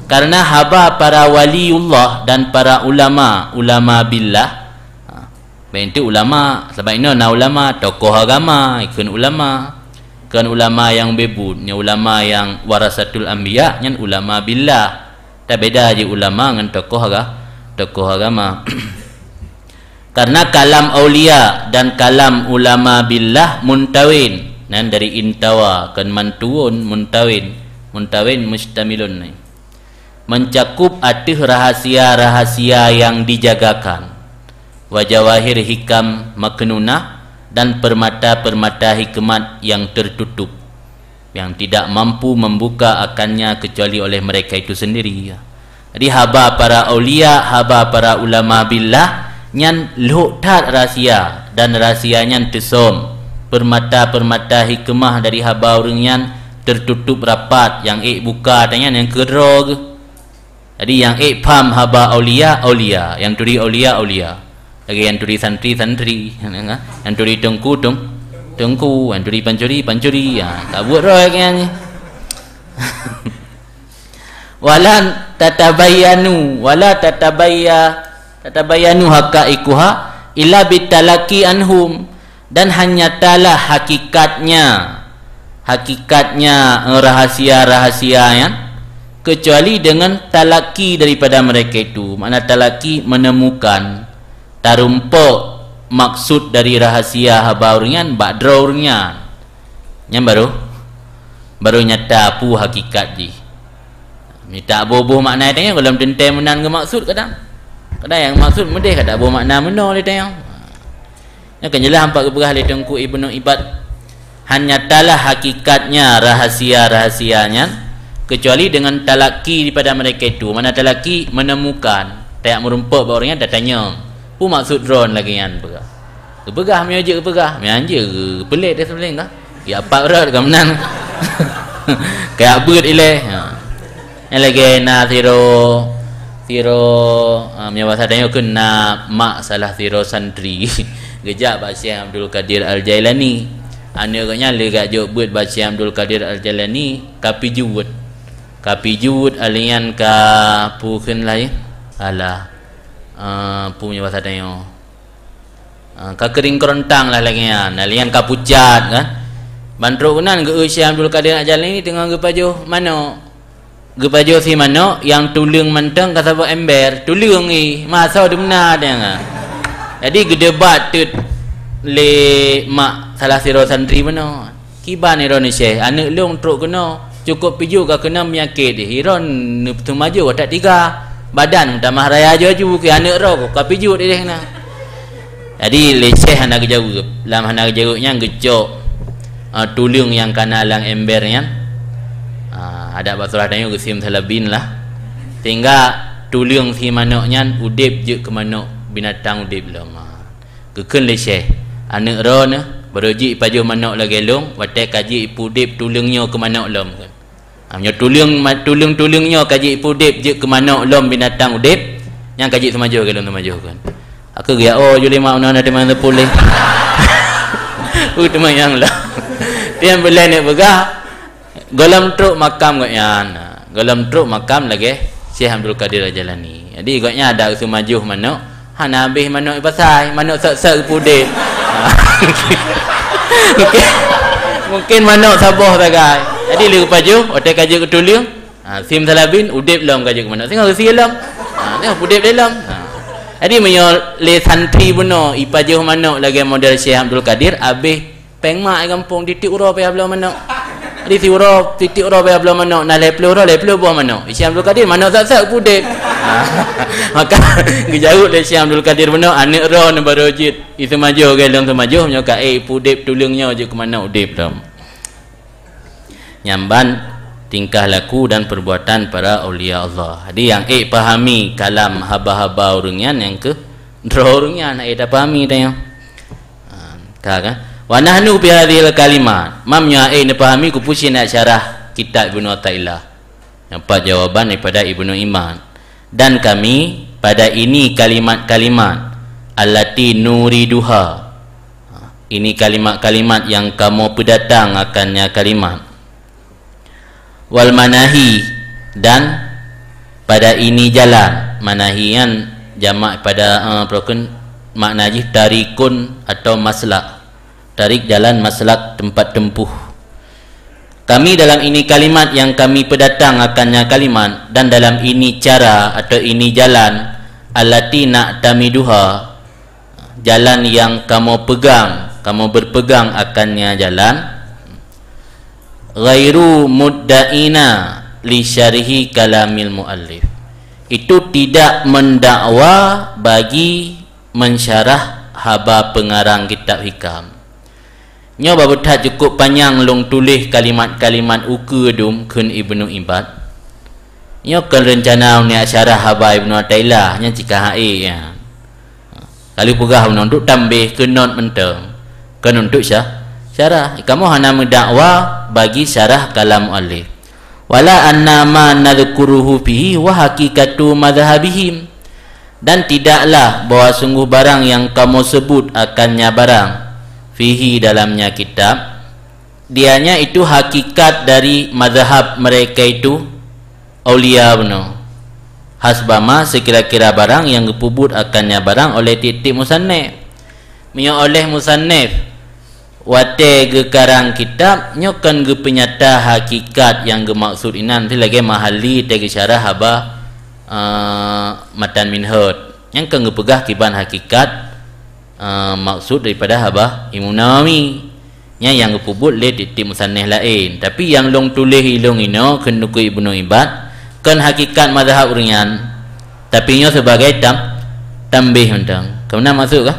Karena haba para waliullah dan para ulama, ulama billah, ha, baik itu ulama, sabab inoe na ulama, tokoh agama, ikheun ulama. Kon ulama nyang beubuet, nyan ulama nyang warasatul anbiya, nyan ulama billah. Tabeda jih ulama ngon tokoh aga-, tokoh agama. Karena kalam aulia dan kalam ulama billah muntawin, nan dari intawa, kon mantuwon, muntawin. Muntawin mustamilun ni. Mencakup ateueh rahasia-rahasia yang dijagakan, wa jawahir hikam maknunah, dan permata-permata hikmat yang tertutup, yang tidak mampu membuka akannya kecuali oleh mereka itu sendiri. Jadi haba para aulia, haba para ulama billah, nyan lhok that rahsia, dan rahsia nyan teusom. Permata-permata hikmah dari haba ureuëng nyan tertutup rapat, nyang ék buka tanyan nyang keudroe geuh. Jadi nyang ék pham haba aulia, aulia, nyang turi aulia, aulia. Lagée nyang turi santri, santri, nyang turi teungku, teung-, teungku, nyang turi pancuri, pancuri. Ha, ka buet roh lagée nyan nyoe. Wala tatabayanu, wala tatabaya-, tatabayanu haqaiquha illa bitalaqi anhum, dan hanya talah hakikatnya, hakikatnya, eh, rahasia-rahasia nyan, kecuali dengan talaki daripada mereka itu. Makna talaki, menemukan, tarumpok maksud dari rahasia haba ureuëng nyan bak droe ureuëng nyan. Nyan baru, baru nyata peue hakikat jih. Mita boh-boh makna tanyoe gohlom teuntée meunan geumaksud kadang. Kadang nyang maksud meudeh ka taboh makna meunoe lé tanyoe. Nyan kan jeulaih ampat geupeugah lé Teungku Ibnu Ibad, hanya talah hakikatnya rahasia-rahasia nyan, kecuali dengan talaki daripada mereka itu. Mana talaki? Menemukan. Tajak meurumpok bak ureuëng nyan, tatanyong, "Peue maksud droen lagée nyan?" peugah. Geupeugah, meunyoe jeuet geupeugah, meunyoe han jeuet geupeulét deh seubeuleuen ka. Ya, pat rot ka meunan. Kayak beut ilée. Ha. Nyang lagée na sidroe, sidroe, ha, meunyoe basa tanyoe kheun na mak salah sidroe santri. Geujak bak Syekh Abdul Qadir Al-Jailani. Aneuëk geuh nyan lé geujak jok beuet bak Syekh Abdul Qadir Al-Jailani, ka pijuet. Ka pijuet, alian ka peue kheun laén. Alah. Ah, peue meunyoe basa tanyoe. Ah, ka keuring keurontang lah lagée nyan, alian ka pucat kan. Ban trok keunan geu-eu Syekh Abdul Qadir Al-Jailani teungoh geupajoh manok. Geupajoh si manok nyang tuleueng mantong ka saboh ember, tuleueng ih, masa deumna deh nga. Jadi geudebat teut lé mak salah sidroe santri bunoe. Kiban iron Syekh, aneuëk lôn trok keunoe, cukop pijuet ka keunong peunyakét, iron neupeuteumaju watak tiga, badan meutamah raya aju-aju keu aneuëk roh ka pijuet ideh na. Jadi lé Syekh hana geujaweueb, lam hana geujaweueb nyan geucok, ah, tuleueng nyang kana lam ember nyan. Ah, adak bak surah tanyoe geusim salabin lah. Sehingga tuleueng si manok nyan udeb jeuet keu manok binatang udeb lom. Ah. Geukheun lé Syekh, Aneuk droeneuh, barô jeuet ipajoh manok lagée lôn, watée ka jeuet ipeudeb tuleueng nyoe keu manok lom kan. Ha, nyoe tuleueng ma-, tuleueng-tuleueng nyoe ka jeuet ipeudeb jeuet keu manok lom binatang udeb, nyang ka jeuet seumajoh lagée lôn seumajoh kan. Aku geujak, oh, juli mak unoe na teuma seupuleh. Uh, teuma nyang lah. Tiang beulai nak peugah, gohlom trok makam gobnyan. Gohlom trok makam lagée Syekh Abdul Qadir Al-Jailani. Jadi gobnyan ada seumajoh manok, hana habéh manok ipasai, manok sat-sat ipeudeb. Mungkin, mungkin manok saboh sagai. Jadi lé pajoh, watée ka jeuet keu tuleueng, ha, sim salabin, udeb lom ka jeuet keu manok. Singoh geusie lom. Ha, singoh udeb lé lom. Ha. Jadi meunyoe lé santri bunoe ipajoh manok lagée model Syekh Abdul Qadir, habéh péng mak di gampông, tieb-tieb uroe payah bloe manok. Di siuroe, tieb-tieb uroe payah bloe manok, na lhée ploh uroe, lhée ploh boh manok. Syekh Abdul Qadir manok sat-sat ipeudeb. Ha. Maka geujaweueb lé Syekh Abdul Qadir bunoe, aneuk droeneuh barô jeuet iseumajoh lagée lôn seumajoh, nyoe ka ék ipeudeb tuleueng nyoe jeuet keu manok udeb lom. Nyan ban tingkah laku dan perbuatan para aulia Allah. Jadi nyang ék pahami kalam haba-haba ureuëng nyan, nyang keuh droe ureuëng nyan, ék tapahami tanyoe. Ha, ka kan? Wa nahnu fi hadzihil kalimat. Meunyoe ék neupahami, kupeue cit nak syarah kitab Ibnu Athaillah. Nyang pat jawaban daripada Ibnu Imad. Dan kami pada ini kalimat-kalimat allati nuriduha. Ini kalimat-kalimat yang kamoe peudatang akannya kalimat. Wal manahi, dan pada ini jalan. Manahi nyan jamak pada, eh, peurokon, makna jih tarikun atau maslak. Tarik jalan, maslak, tempat tempuh. Kami dalam ini kalimat yang kami peudatang akannya kalimat, dan dalam ini cara atau ini jalan, allati na'tamiduha, jalan yang kamoe pegang, kamoe berpegang akannya jalan, ghairu mudda'ina li syarhi kalamil muallif. Itu tidak mendakwa bagi mensyarah haba pengarang kitab hikam. Nyoe babeutat cukup panyang lôn tuléh kalimat-kalimat ukeue dum kheun Ibnu Ibad. Nyoe kon reuncana uniak syarah haba Ibnu Athaillah, nyan cit ka hase nyan. Ka lheueh peugah bunoe untuk tambéh keu not mantong, kon untuk sya-, syarah. Kamoe hana meudakwa bagi syarah kalam muallif. Wala anna ma nadzkuruhu fihi wa haqiqatu madzhabihim. Dan tidaklah bahwa sungguh barang yang kamoe sebut akannya barang, fihi, dalamnya kitab, dianya itu hakikat dari mazhab mereka itu aulia bunoe. Hasbama, sekira-kira barang yang geupeubuet akannya barang oleh tieb-tieb musannif. Meunyoe oleh musannif watée geukarang kitab, nyoe kon geupeunyata hakikat nyang geumaksud inan, lagée Mahalli tée geusyarah haba, eh, Matan Minhaj. Nyang kon geupeugah kiban hakikat, eh, maksud daripada haba Imam Nawawi. Nyan nyang geupeubuet lé tieb-tieb musannif laén. Tapi nyang lôn tuléh ilôn inoe kheun Teungku Ibnu Ibad, kon hakikat mazhab ureuëng nyan. Tapi nyoe sebagai tam-, tambéh mantong. Keunan maksud kah?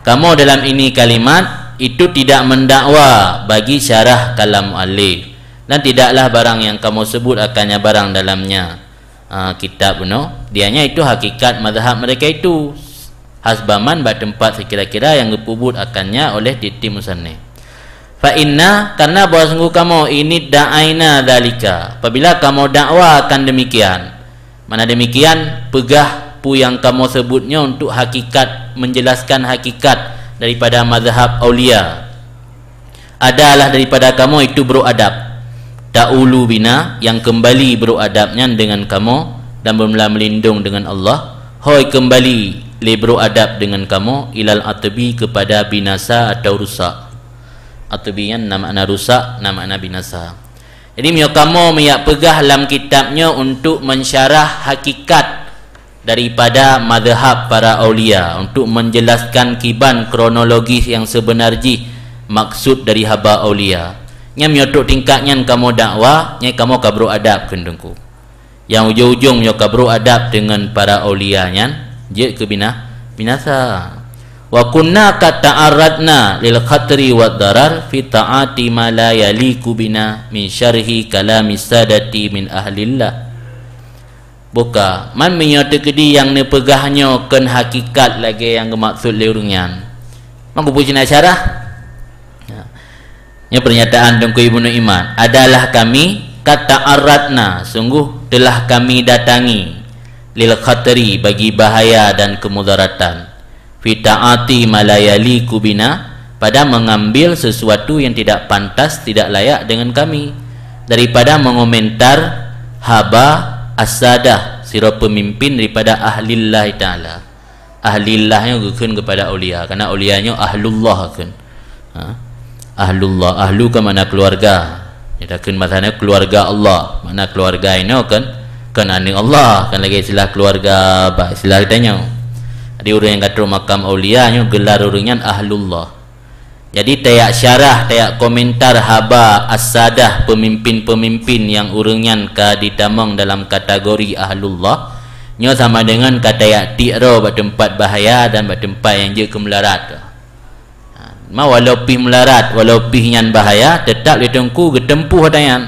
Kamoe dalam ini kalimat itu tidak mendakwa bagi syarah kalam muallif. Dan tidaklah barang yang kamoe sebut akannya barang dalamnya, ah, kitab bunoe. Dianya itu hakikat mazhab mereka itu. Hasbaman bak teumpat sekira-kira nyang geupeubuet akannya oleh tieb-tieb musannif. Fa inna, karena bahwa sungguh kamoe ini da'aina dzalika, apabila kamoe dakwa akan demikian, mana demikian, peugah peue nyang kamoe sebut nyoe untuk hakikat, menjelaskan hakikat daripada mazhab aulia. Adalah daripada kamoe itu brok adab. Ta'ulu bina, yang kembali brok adab nyan dengan kamoe dan bermula melindung dengan Allah. Hôi kembali lé brok adab dengan kamoe ilal atbi, kepada binasa atau rusak. Atbi nyan na makna rusak, na makna binasa. Jadi meunyoe kamoe meujak peugah lam kitab nyoe untuk mensyarah hakikat daripada mazhab para aulia, untuk menjelaskan kiban kronologis yang sebenar jih maksud dari haba aulia. Nyan meunyoe trok tingkat nyan kamoe dakwa, nyan kamoe ka brok adab kheun Teungku. Nyang ujong-ujong nyoe ka brok adab deungon para aulia nyan jeuet keu bina-, binasa. Wa kunna qad ta'arradna lil khatri wad darar fi ta'ati ma la yaliqu bina min syarhi kalami sadati min ahlillah. Buka, man meunyoe teukeudi nyang neupeugah nyoe kon hakikat lagée nyang geumaksud lé ureuëng nyan. Maka peue cina syarah? Ya. Nya pernyataan Teungku Ibnu Imad, "Adalah kami, qad ta'arradna, sungguh telah kami datangi, lil khatari, bagi bahaya dan kemudaratan, fi ta'ati ma la yaliqu bina, pada mengambil sesuatu yang tidak pantas, tidak layak dengan kami, daripada mengomentar haba as-sadah, sidroe pemimpin daripada ahlillahi ta'ala." Ahlillah nyoe geukheun keupada aulia, karena aulia nyoe ahlullah kheun. Ha? Ahlullah, ahlu kan makna keluarga. Nyoe takheun masa nyoe keluarga Allah, makna keluarga inoe kan, kan aneuk Allah, kan lagée istilah keluarga bak istilah geutanyoe. Jadi ureuëng nyang ka trok makam aulia nyoe gelar ureuëng nyan ahlullah. Jadi tajak syarah, tajak komentar haba as-sadah, pemimpin-pemimpin nyang ureuëng nyan ka ditamong dalam kategori ahlullah, nyoe sama dengan ka tajak tiek droe bak teumpat bahaya dan bak teumpat nyang jeuet keu meularat. Ha, ma walau pih meularat, walau pih nyan bahaya, teutap lé Teungku geuteumpuh ata nyan.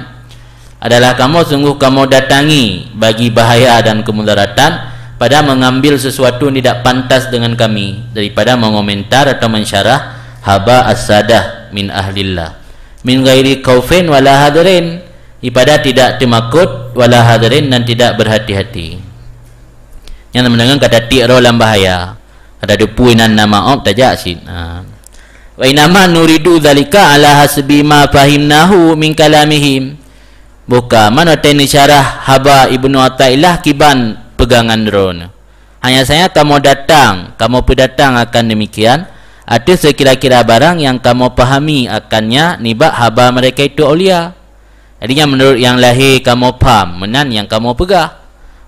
Adalah kamoe, sungguh kamoe datangi bagi bahaya dan kemudaratan pada mengambil sesuatu yang tidak pantas dengan kami daripada mengomentar atau mensyarah haba as-sadah min ahlillah, min ghairi khaufin wala hadirin, daripada tidak teumakot, wala hadirin, dan tidak berhati-hati. Nyan meunangan kata tiek droe lam bahaya. Ada deupui nan nama op tajak cit. Ha. Wa innama nuridu dzalika ala hasbi ma fahimnahu min kalamihim. Buka, manoe teuh neusyarah haba Ibnu Athaillah kiban peugangan droeneuh. Hanya saja kamoe datang, kamoe peudatang akan demikian, ateueh seukira-kira barang nyang kamoe pahami akannya nibak haba mereka itu aulia. Jadi nyan meunurot nyang lahé kamoe pham, meunan nyang kamoe peugah.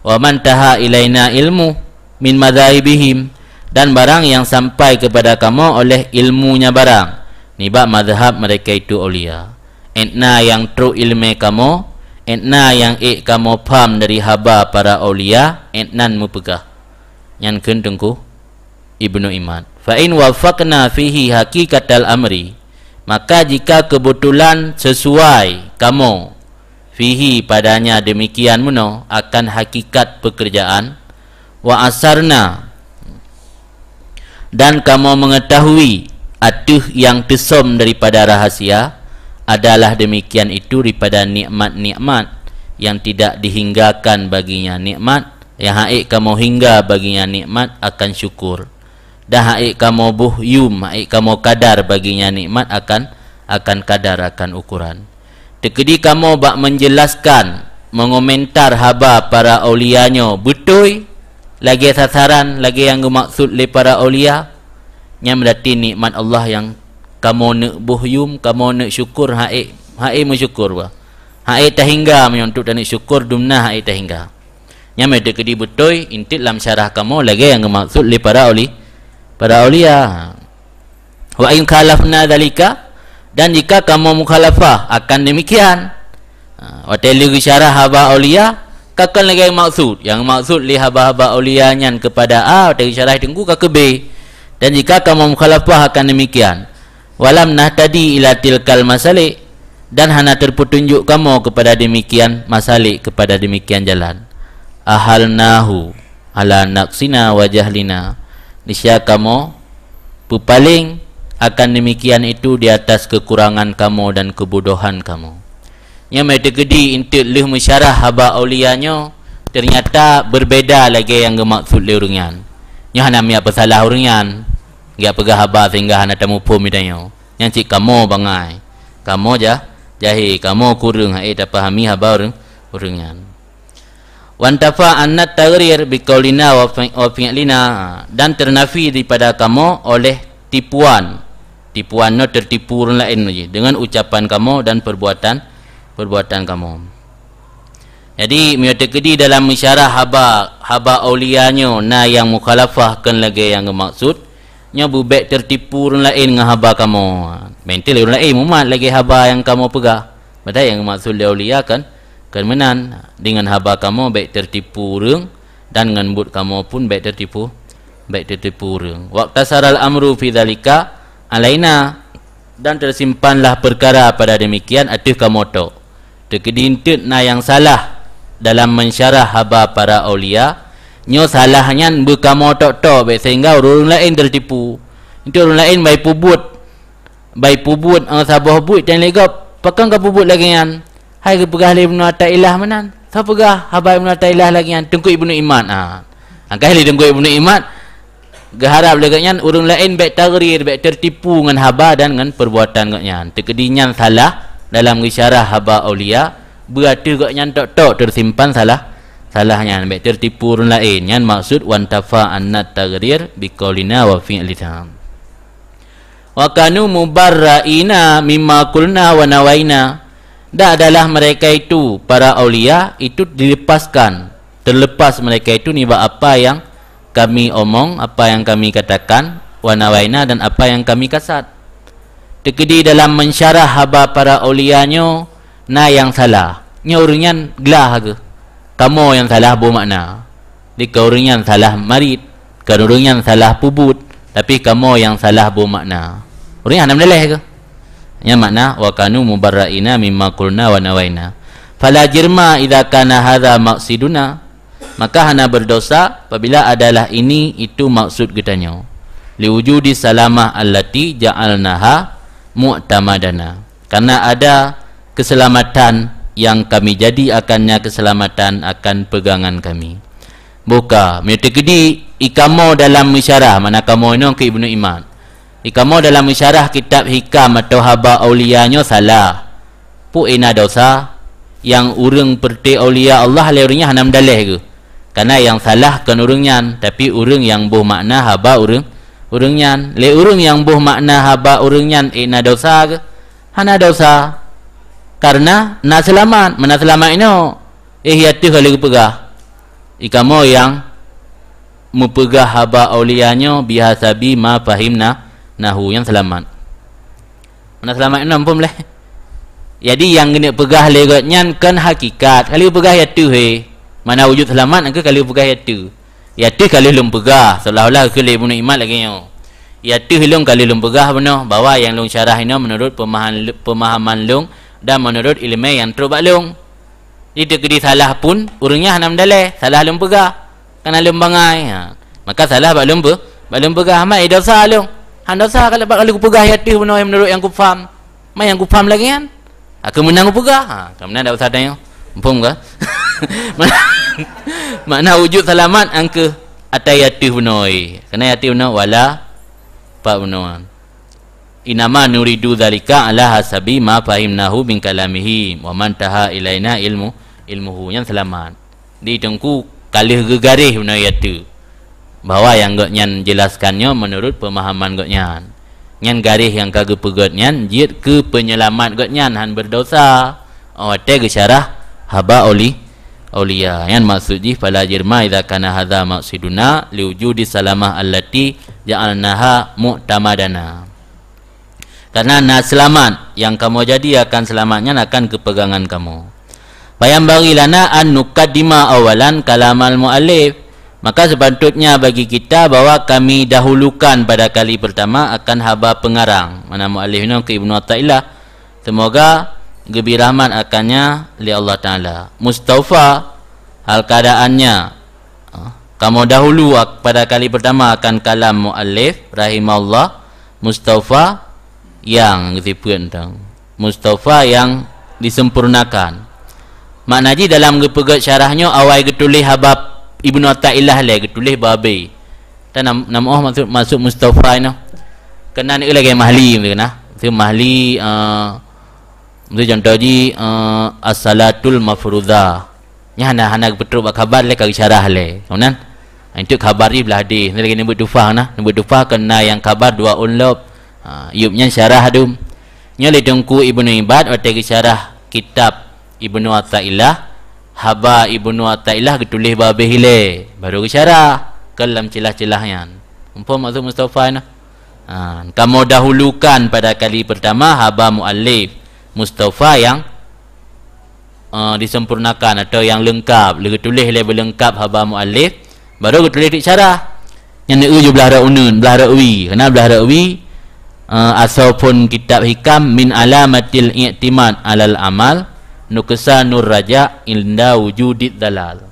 Wa man taha ilaina ilmu min madzahibihim, dan barang nyang sampai keupada kamoe oleh ilmunya barang nibak mazhab mereka itu aulia. Entna nyang trok ileumé kamoe, entna nyang ék kamoe pham dari haba para aulia, entnan meupeugah. Nyan kheun Teungku Ibnu Imad. Fa in wafaqna fihi haqiqatal amri, maka jika kebetulan sesuai kamoe, fihi, padanya demikian meunoe, akan hakikat pekerjaan, wa asarna, dan kamoe mengetahui ateueh nyang teusöm daripada rahasia, adalah demikian itu daripada nikmat-nikmat yang tidak dihinggakan baginya nikmat, nyang han ék kamoe hingga baginya nikmat akan syukur. Dan han ék kamoe boh yum, han ék kamoe kadar baginya nikmat akan, akan kadar, akan ukuran. Teukeudi kamoe bak menjelaskan, mengomentar haba para aulia nyoe beutôi, lagée sasaran, lagée nyang geumaksud lé para aulia, nyan berarti nikmat Allah nyang kamoe neuk boh yum, kamoe neuk syukur, han ék, han ék meusyukur bah. Han ék tahingga meunyoe untuk taneuk syukur, dumna han ék tahingga. Nyan meuteukeu beutôi intet lam syarah kamoe lagée nyang geumaksud lé para uli-, para aulia. Wa in khalafna dzalika, dan jika kamoe mukhalafah akan demikian. Ha, watée lheueh geusyarah haba aulia, ka kon lagée maksud. Nyang maksud lé haba-haba aulia nyan keupada A, watée geusyarah teungku ka keu B. Dan jika kamoe mukhalafah akan demikian, walam nahtadi ila tilkal masalik, dan hana teupeutunjuk kamoe keupada demikian masalik, keupada demikian jalan. Ahalnahu ala naqsina wa jahlina. Niscaya kamoe peupaleng akan demikian itu di atas kekurangan kamoe dan kebodohan kamoe. Nyan meuteukeu intet lheueh meusyarah haba aulia nyoe, ternyata berbeda lagée nyang geumaksud lé ureuëng nyan. Nyoe hana miyak peusalah ureuëng nyan. Geupeugah haba sehingga hana tamuphom geutanyoe. Nyan cit kamoe bangai. Kamoe jah, jahé, kamoe kureueng han ék tapahami haba ureuëng, ureuëng nyan. Wantafa annat taghrir biqaulina wa fi-, wa fi'lina, dan ternafi daripada kamoe oleh tipuan. Tipuan nyoe tertipu ureuëng laén lagée dengan ucapan kamoe dan perbuatan, perbuatan kamoe. Jadi, meunyoe teukeudi dalam meusyarah haba, haba aulia nyoe na nyang mukhalafah kon lagée nyang geumaksud, nyoe beubék tertipu ureuëng laén ngon haba kamoe. Meuntée lé ureuëng laén mumat lagée haba nyang kamoe peugah. Padahai nyang geumaksud lé aulia kan, kon meunan, deungon haba kamoe bék tertipu ureuëng, dan ngon buet kamoe pun bék tertipu, bék tertipu ureuëng. Waqtasaral amru fi dzalika alaina, dan tersimpanlah perkara pada demikian ateueh kamoe tok. Teukeudi intet na nyang salah dalam meusyarah haba para aulia, nyoe salah nyan beukamoe tok-tok bék sehingga ureuëng laén tertipu. Itu ureuëng laén bai peubuet, bai peubuet, eh, saboh buet dan lé gob, pakon ka peubuet lagée nyan? Hai geupeugah lé Ibnu Athaillah meunan. Soe peugah haba Ibnu Athaillah lagée nyan? Teungku Ibnu Imad. Ha. Angkai lé Teungku Ibnu Imad, geuharab lé gobnyan ureuëng laén bék taghrir, bék teutipu ngon haba dan ngon perbuatan gobnyan. Teukeudi nyan salah dalam geusyarah haba aulia, beu ateueh gobnyan tok-tok teusimpan salah, salah nyan, bék teutipu ureuëng laén. Nyan maksud wantafa annat taghrir biqaulina wa fi'lina. Wa kanu mubarra'ina mimma qulna wa nawaina. Dan adalah mereka itu, para aulia itu dilepaskan, terlepas mereka itu nibak apa yang kami omong, apa yang kami katakan, wa nawaina, dan apa yang kami kasat. Teukeudi dalam mensyarah haba para aulia nyoe na nyang salah. Nyoe ureuëng nyan glah geuh. Kamoe nyang salah boh makna. Di ka ureuëng nyan salah marit, ka ureuëng nyan salah peubuet, tapi kamoe nyang salah boh makna. Ureuëng nyan hana meudaleh keuh. Nyan makna wa kanu mubarra'ina mimma qulna wa nawaina. Fala jirma idza kana hadza maqsiduna. Maka hana berdosa apabila adalah ini itu maksud geutanyoe. Liwujudi salamah allati ja'alnaha mu'tamadana. Karena ada keselamatan yang kami jadi akannya keselamatan akan pegangan kami. Boh ka, meunyoe teukeudi ikamoe dalam meusyarah, mana kamoe nyoe keu Ibnu Imad. Ikamoe dalam meusyarah kitab hikam atau haba aulia nyoe salah. Peue na dosa nyang ureuëng peureuté aulia Allah lé ureuëng nyan hana meudaleh geuh. Karena nyang salah kon ureuëng nyan, tapi ureuëng nyang boh makna haba ureuëng, ureuëng nyan. Lé ureuëng nyang boh makna haba ureuëng nyan ék na dosa geuh? Hana dosa. Karena na seulamat, mana seulamat inoe? Eh, ya teuh ka lheueh geupeugah. Ikamoe nyang meupeugah haba aulia nyoe bihasabi ma fahimna nahu nyang seulamat. Mana seulamat nyoe muphom lé. Jadi nyang geuneuk peugah lé gobnyan kon hakikat. Ka lheueh peugah ya teuh he. Mana wujud seulamat nyang ka lheueh peugah ya teuh. Ya teuh ka lheueh lôn peugah, seolah-olah keu lé Ibnu Imad lagée nyoe. Ya teuh lôn ka lheueh lôn peugah bunoe bahwa nyang lôn syarah inoe meunurot peumahan-, peumahaman lôn dan meunurot iéleumé nyang trok bak lôn. Di teukeudi salah pun, ureuëng nyan hana meudaleh, salah lôn peugah. Kana lôn bangai. Ha. Maka salah bak lôn peu-, bak lôn peugah, "Mat, eh, dosa lôn." Han dosa kalau bak lôn peugah ya teuh bunoe meunurot nyang kupaham. Mat nyang kupaham lagée nyan. Ha, keu meunan kupeugah. Ha, keu meunan dak usah tanyong. Muphom ka? Makna, makna wujud seulamat angkeu atai ya teuh bunoe. Kana ya teuh bunoe wala pat bunoe. Innama nuridu dzalika ala hasabi ma fahimnahu min kalamihi wa man taha ilaina ilmu, ilmuhu, nyan seulamat. Di Teungku ka lheueh geugaréh bunoe ya teuh bahwa nyang gobnyan jelaskan nyoe meunurot peumahaman gobnyan. Nyan garéh nyang ka geupeugét nyan jeuet keu peunyeulamat gobnyan han beudosa. Oh, watée geusyarah haba oli-, aulia. Nyan maksud jih, "Fala jirma idza kana hadza maqsiduna liwujudi salamah allati ja'alnaha mu'tamadana." Karena na seulamat nyang kamoe jadi akan seulamat nyan akan keupegangan kamoe. Fayambaghi lana an nuqaddima awalan kalamal muallif. Maka sepatutnya bagi kita bahwa kami dahulukan pada kali pertama akan haba pengarang, mana muallif nyoe keu Ibnu Athaillah. Semoga geubri rahmat akannya lé Allah Taala. Mustaufa, hal keadaannya, ah, kamoe dahulu ak-, pada kali pertama akan kalam muallif rahimahullah, Mustaufa nyang geusifeuet teuh. Mustaufa nyang disempurnakan. Makna jih dalam geupeugét syarah nyoe awai geutuléh haba Ibnu Athaillah lé, geutuléh babé. Tan nam-, nam oh maksud, maksud Mustaufa inoe. Keunan eu lagée Mahli meukeuna. Maksud Mahli, eh, maksud contoh jih, eh, as-salatul mafrudhah. Nyan hana, hana geupeutrok bak khabar lé, ka geusyarah lé. Keunan, untuk khabar jih blah hadih. Ni lagée neubuet tufah na. Neubuet tufah keunan nyang khabar dua ôn lom. Ha, yup nyan syarah dum. Nyoe lé Teungku Ibnu Ibad watée geusyarah kitab Ibnu Athaillah, haba Ibnu Athaillah geutuléh babé ilée, baru geusyarah keu lam ceulah-ceulah nyan. Muphom maksud Mustaufa nyoe? Ha, kamoe dahulukan pada kali pertama haba muallif Mustaufa nyang eh, disempurnakan atau nyang leungkab, lé geutuléh lé beuleungkab haba muallif, baru geutuléh di syarah. Nyan eu ju blah rot uneun, blah rot wi. Keunan blah rot wi, eh, asoe phon kitab hikam min alamatil i'timad alal amal nuqsanur raja inda wujudid dalal.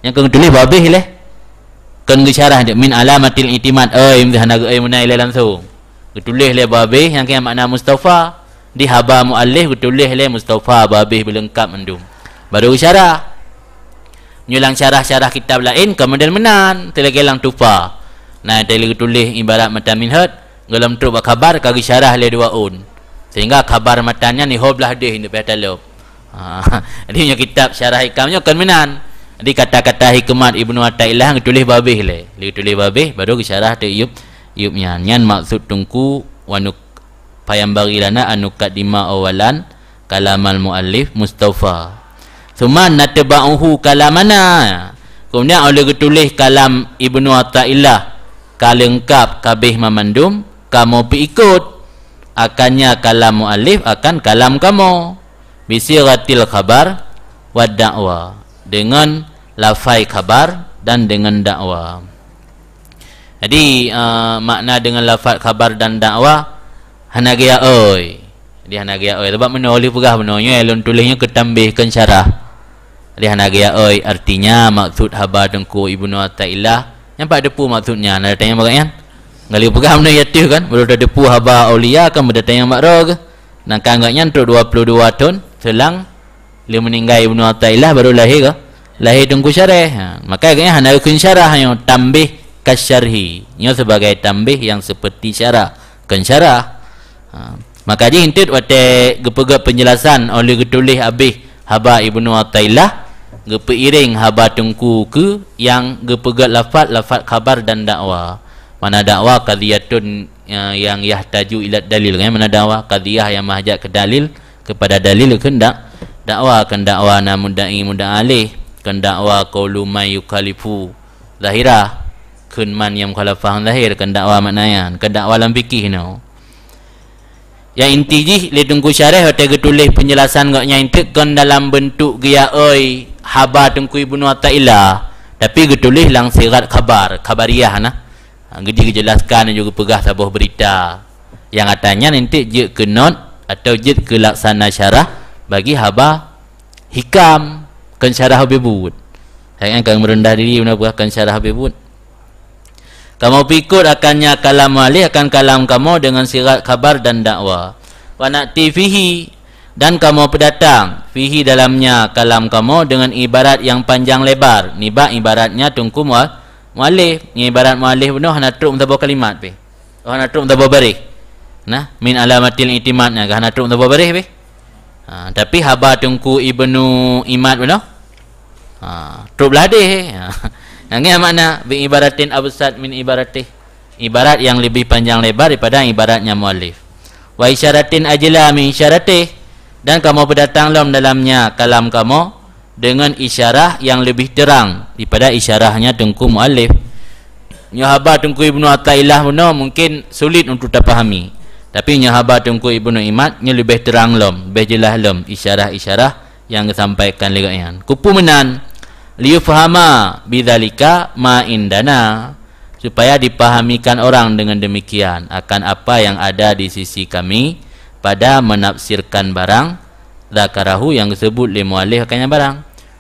Nyang ka geutuléh babé lé. Kon geusyarah, min alamatil i'timad, oi, hana geu-, oi, meunan ilée langsung. Geutuléh lé babeh nyang keuh makna mustafa. Di haba muallif geutuléh lé mustafa babeh beuleungkab mandum. Baru geusyarah. Nyoe lam syarah-syarah kitab laén ka model meunan, teuh lagée lam Tuhfah. Nah, teuh geutuléh ibarat matan minhaj, gohlom trok bak khabar ka geusyarah lé dua ôn. Sehingga khabar matan nyan nihô blaih deh nyoe payah talop. Ha, jadi nyoe kitab syarah hikam nyoe kon meunan. Jadi kata-kata hikmat Ibnu Athaillah geutuléh babeh lé. Geutuléh babeh baru geusyarah teuh yup, yup nyan. Nyan maksud Teungku wa nuk-, fayambaghi lana an nuqaddima awalan kalamal muallif mustafa. Tsumma natba'uhu kalamana. Kemudian oleh geutuléh kalam Ibnu Athaillah ka leungkab kabeh mamandum, kamoe peuikot akannya kalam muallif akan kalam kamoe. Bisighatil khabar wad da'wa, dengan lafai khabar dan dengan dakwa. Jadi, eh, makna dengan lafaz khabar dan dakwa hana geuya oi. Jadi hana geuya oi. Sebab meunoe lheueh peugah meunoe nyoe lôn tuléh nyoe keu tambeh kon syarah. Jadi hana geuya oi, artinya maksud haba Teungku Ibnu Athaillah, nyan pat teupeue maksudnya, na tanyong bak nyan. Ngalai peugah meunoe ya teuh kan, baru teupeue haba aulia kan, baru tanyong bak droe. Sedangkan gobnyan trok dua puluh dua thon seulang lheueh meuninggai Ibnu Athaillah baru lahé ka, lahé Teungku Syareh. Ha, maka gobnyan hana geukheun syarah nyoe tambeh kasyarhi. Nyoe sebagai tambeh yang seperti syarah, kon syarah. Ha, maka jih enteuk watée geupeugét penjelasan oleh geutuléh abeh haba Ibnu Athaillah, geupeuiréng haba Teungku keu nyang geupeugét lafaz-lafaz khabar dan dakwa. Mana dakwa qadhiyatun, ya, yang yahtaju ila dalil, kan? Mana dakwa qadhiyah yang mahajat ke dalil, kepada dalil kehendak dakwa, kehendak dakwa na mudda'i mudda'a alaih, kehendak dakwa qaulu man yukhalifu zahirah, kheun man nyang mukhalafah zahir, kehendak dakwa makna nyan, kehendak dakwa lam fikih nyoe. Nyang inti jih lé Teungku Syareh watée geutuléh penjelasan gobnyan teuk kon dalam beuntuk geuya oi haba Teungku Ibnu Athaillah, tapi geutuléh lam sigat khabar, khabariyah na. Ha, geujih geujelaskan juga geupeugah saboh beurita. Nyang ata nyan enteuk jeuet keu not atau jeuet keu laksana syarah bagi haba hikam, kon syarah habéh buet. Hai kan meureundah diri meunan peugah kon syarah habéh buet. Kamoe peuikot akannya kalam muallif akan kalam kamoe dengan sigat khabar dan dakwa. Wa na'ti fihi, dan kamoe peudatang, fihi dalamnya kalam kamoe dengan ibarat yang panjang lebar, nibak ibaratnya Teungku Mual-, Muallif, nyan ibarat muallif bunoe hana trok meusaboh kalimat pih. Oh, hana trok meusaboh baréh. Nah, min alamatil i'timad nyan ka hana trok meusaboh baréh pih. Ha, tapi haba Teungku Ibnu Imad bunoe, ha, trok blah deh. Ha. Nyan makna bi ibaratin absat min ibaratih. Ibarat yang lebih panjang lebar daripada ibaratnya muallif. Wa isyaratin ajla min isyaratih. Dan kamoe peudatang lom dalamnya kalam kamoe dengan isyarah yang lebih terang daripada isyarahnya Teungku Muallif. Nyoe haba Teungku Ibnu Athaillah bunoe mungkin sulit untuk tapahami. Tapi nyoe haba Teungku Ibnu Imad nyoe leubeh terang lom, leubeh jeulaih lom isyarah-isyarah nyang geusampaikan lé gobnyan. Keupeue meunan? Liyufhama bidzalika ma indana, supaya dipahamikan orang dengan demikian akan apa yang ada di sisi kami pada menafsirkan barang dzakarahu yang disebut lé muallif akan nyan barang.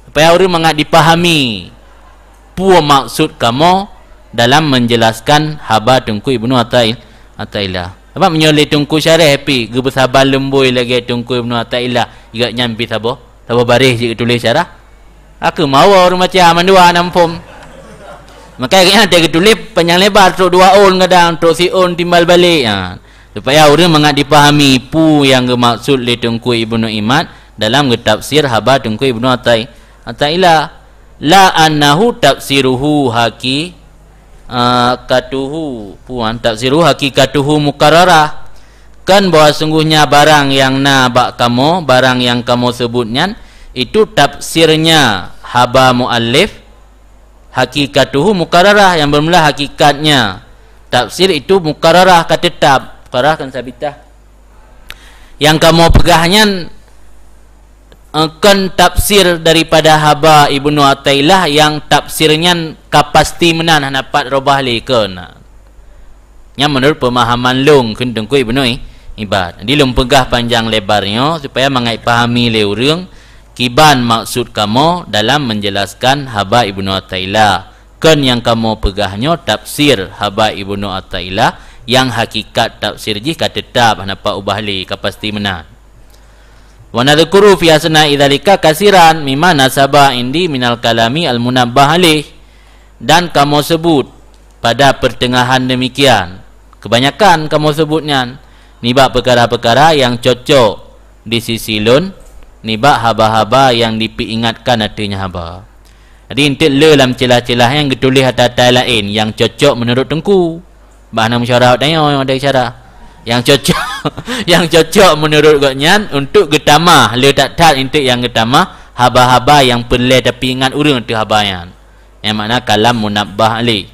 Supaya ureuëng mangat dipahami peue maksud kamoe dalam menjelaskan haba Teungku Ibnu Atai-, Ataillah. Sabab meunyoe lé Teungku Syareh pih geubeusaban leumbôi lagée Teungku Ibnu Ataillah, gobnyan pih saboh, saboh baréh jeuet geutuléh syarah. Aku mawa ureuëng baca mandua nam phom. Maka gobnyan teuh geutuléh panjang lebar, trok dua ôn kadang, trok siôn timbal balek. Ha. Supaya ureuëng mangat dipahami peue nyang geumaksud lé Teungku Ibnu Imad dalam geutafsir haba Teungku Ibnu Atai-, Ataillah. La annahu tafsiruhu haki-, a, katuhu, puan, tafsiruhu hakikatuhu mukarrarah. Kan bahwa sungguhnya barang nyang na bak kamoe, barang nyang kamoe seubut nyan, itu tafsirnya haba muallif, hakikatuhu mukarrarah, yang bermula hakikatnya tafsir itu mukarrarah, ka tetap, mukarrarah kan sabitah. Nyang kamoe peugah nyan, eh, kon tafsir daripada haba Ibnu Ataillah nyang tafsir nyan ka pasti meunan hana pat robah lé kon. Nyan meunurot peumahaman lôn kheun Teungku Ibnu I-, Ibad. Jadi lôn peugah panjang lebar nyoe supaya mangat pahami lé ureuëng kiban maksud kamoe dalam menjelaskan haba Ibnu Ataillah. Kon nyang kamoe peugah nyoe tafsir haba Ibnu Athaillah, nyang hakikat tafsir jih ka teutap, hana pat ubah lé, ka pasti meunan. Wa nadhkuru fi asna'i dzalika katsiran mimma nasaba indi minal kalami al-munabbah alaih. Dan kamoe sebut pada pertengahan demikian, kebanyakan kamoe sebut nyan, nibak peukara-peukara nyang cocok di sisi lôn, nibak haba-haba nyang dipeuingatkan ateueh nyan haba. Jadi, eunteuk le lam ceulah-ceulah nyang geutuléh ata-ata laén nyang cocok meunurot teungku. Bah na musyawarah tanyoe nyang ada isyarah. Nyang cocok, nyang cocok meunurot gobnyan untuk geutamah le that-that eunteuk nyang geutamah haba-haba nyang peureulée tapeuingat ureuëng ateueh haba nyan. Nyang makna kalam munabbah alaih.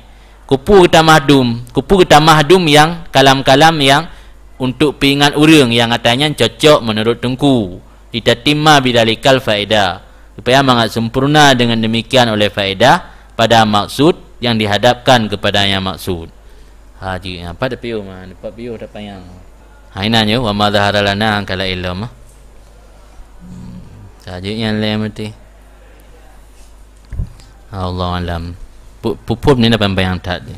Kupu geutamah dum, kupu geutamah dum nyang kalam-kalam nyang untuk peuingat ureuëng nyang ata nyan cocok meunurot teungku. Litatimma bidzalikal faedah, supaya mangat sempurna dengan demikian oleh faedah pada maksud yang dihadapkan kepadanya maksud. Ha, ji, ha, pat piôh ma, pat piôh dah panyang. Ha, inan nyoe, wa ma zahara lana kala ilmu. Hmm, saja yang lain mesti. Allah alam. Pu-, puput ni dah panyang that ni.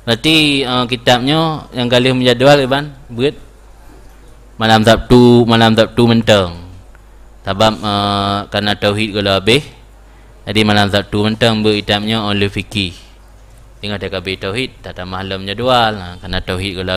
Berarti, uh, kitab nyoe nyang ka lheueh meujadual, Iban, buet malam Sabtu, malam Sabtu mantong. Sabab, eh, karena tauhid gohlom habéh, jadi malam Sabtu mantong beuet kitab nyoe, usul fikih. Teungoh teuka habéh tauhid, tatamah lom jadual. Nah, karena tauhid gohlom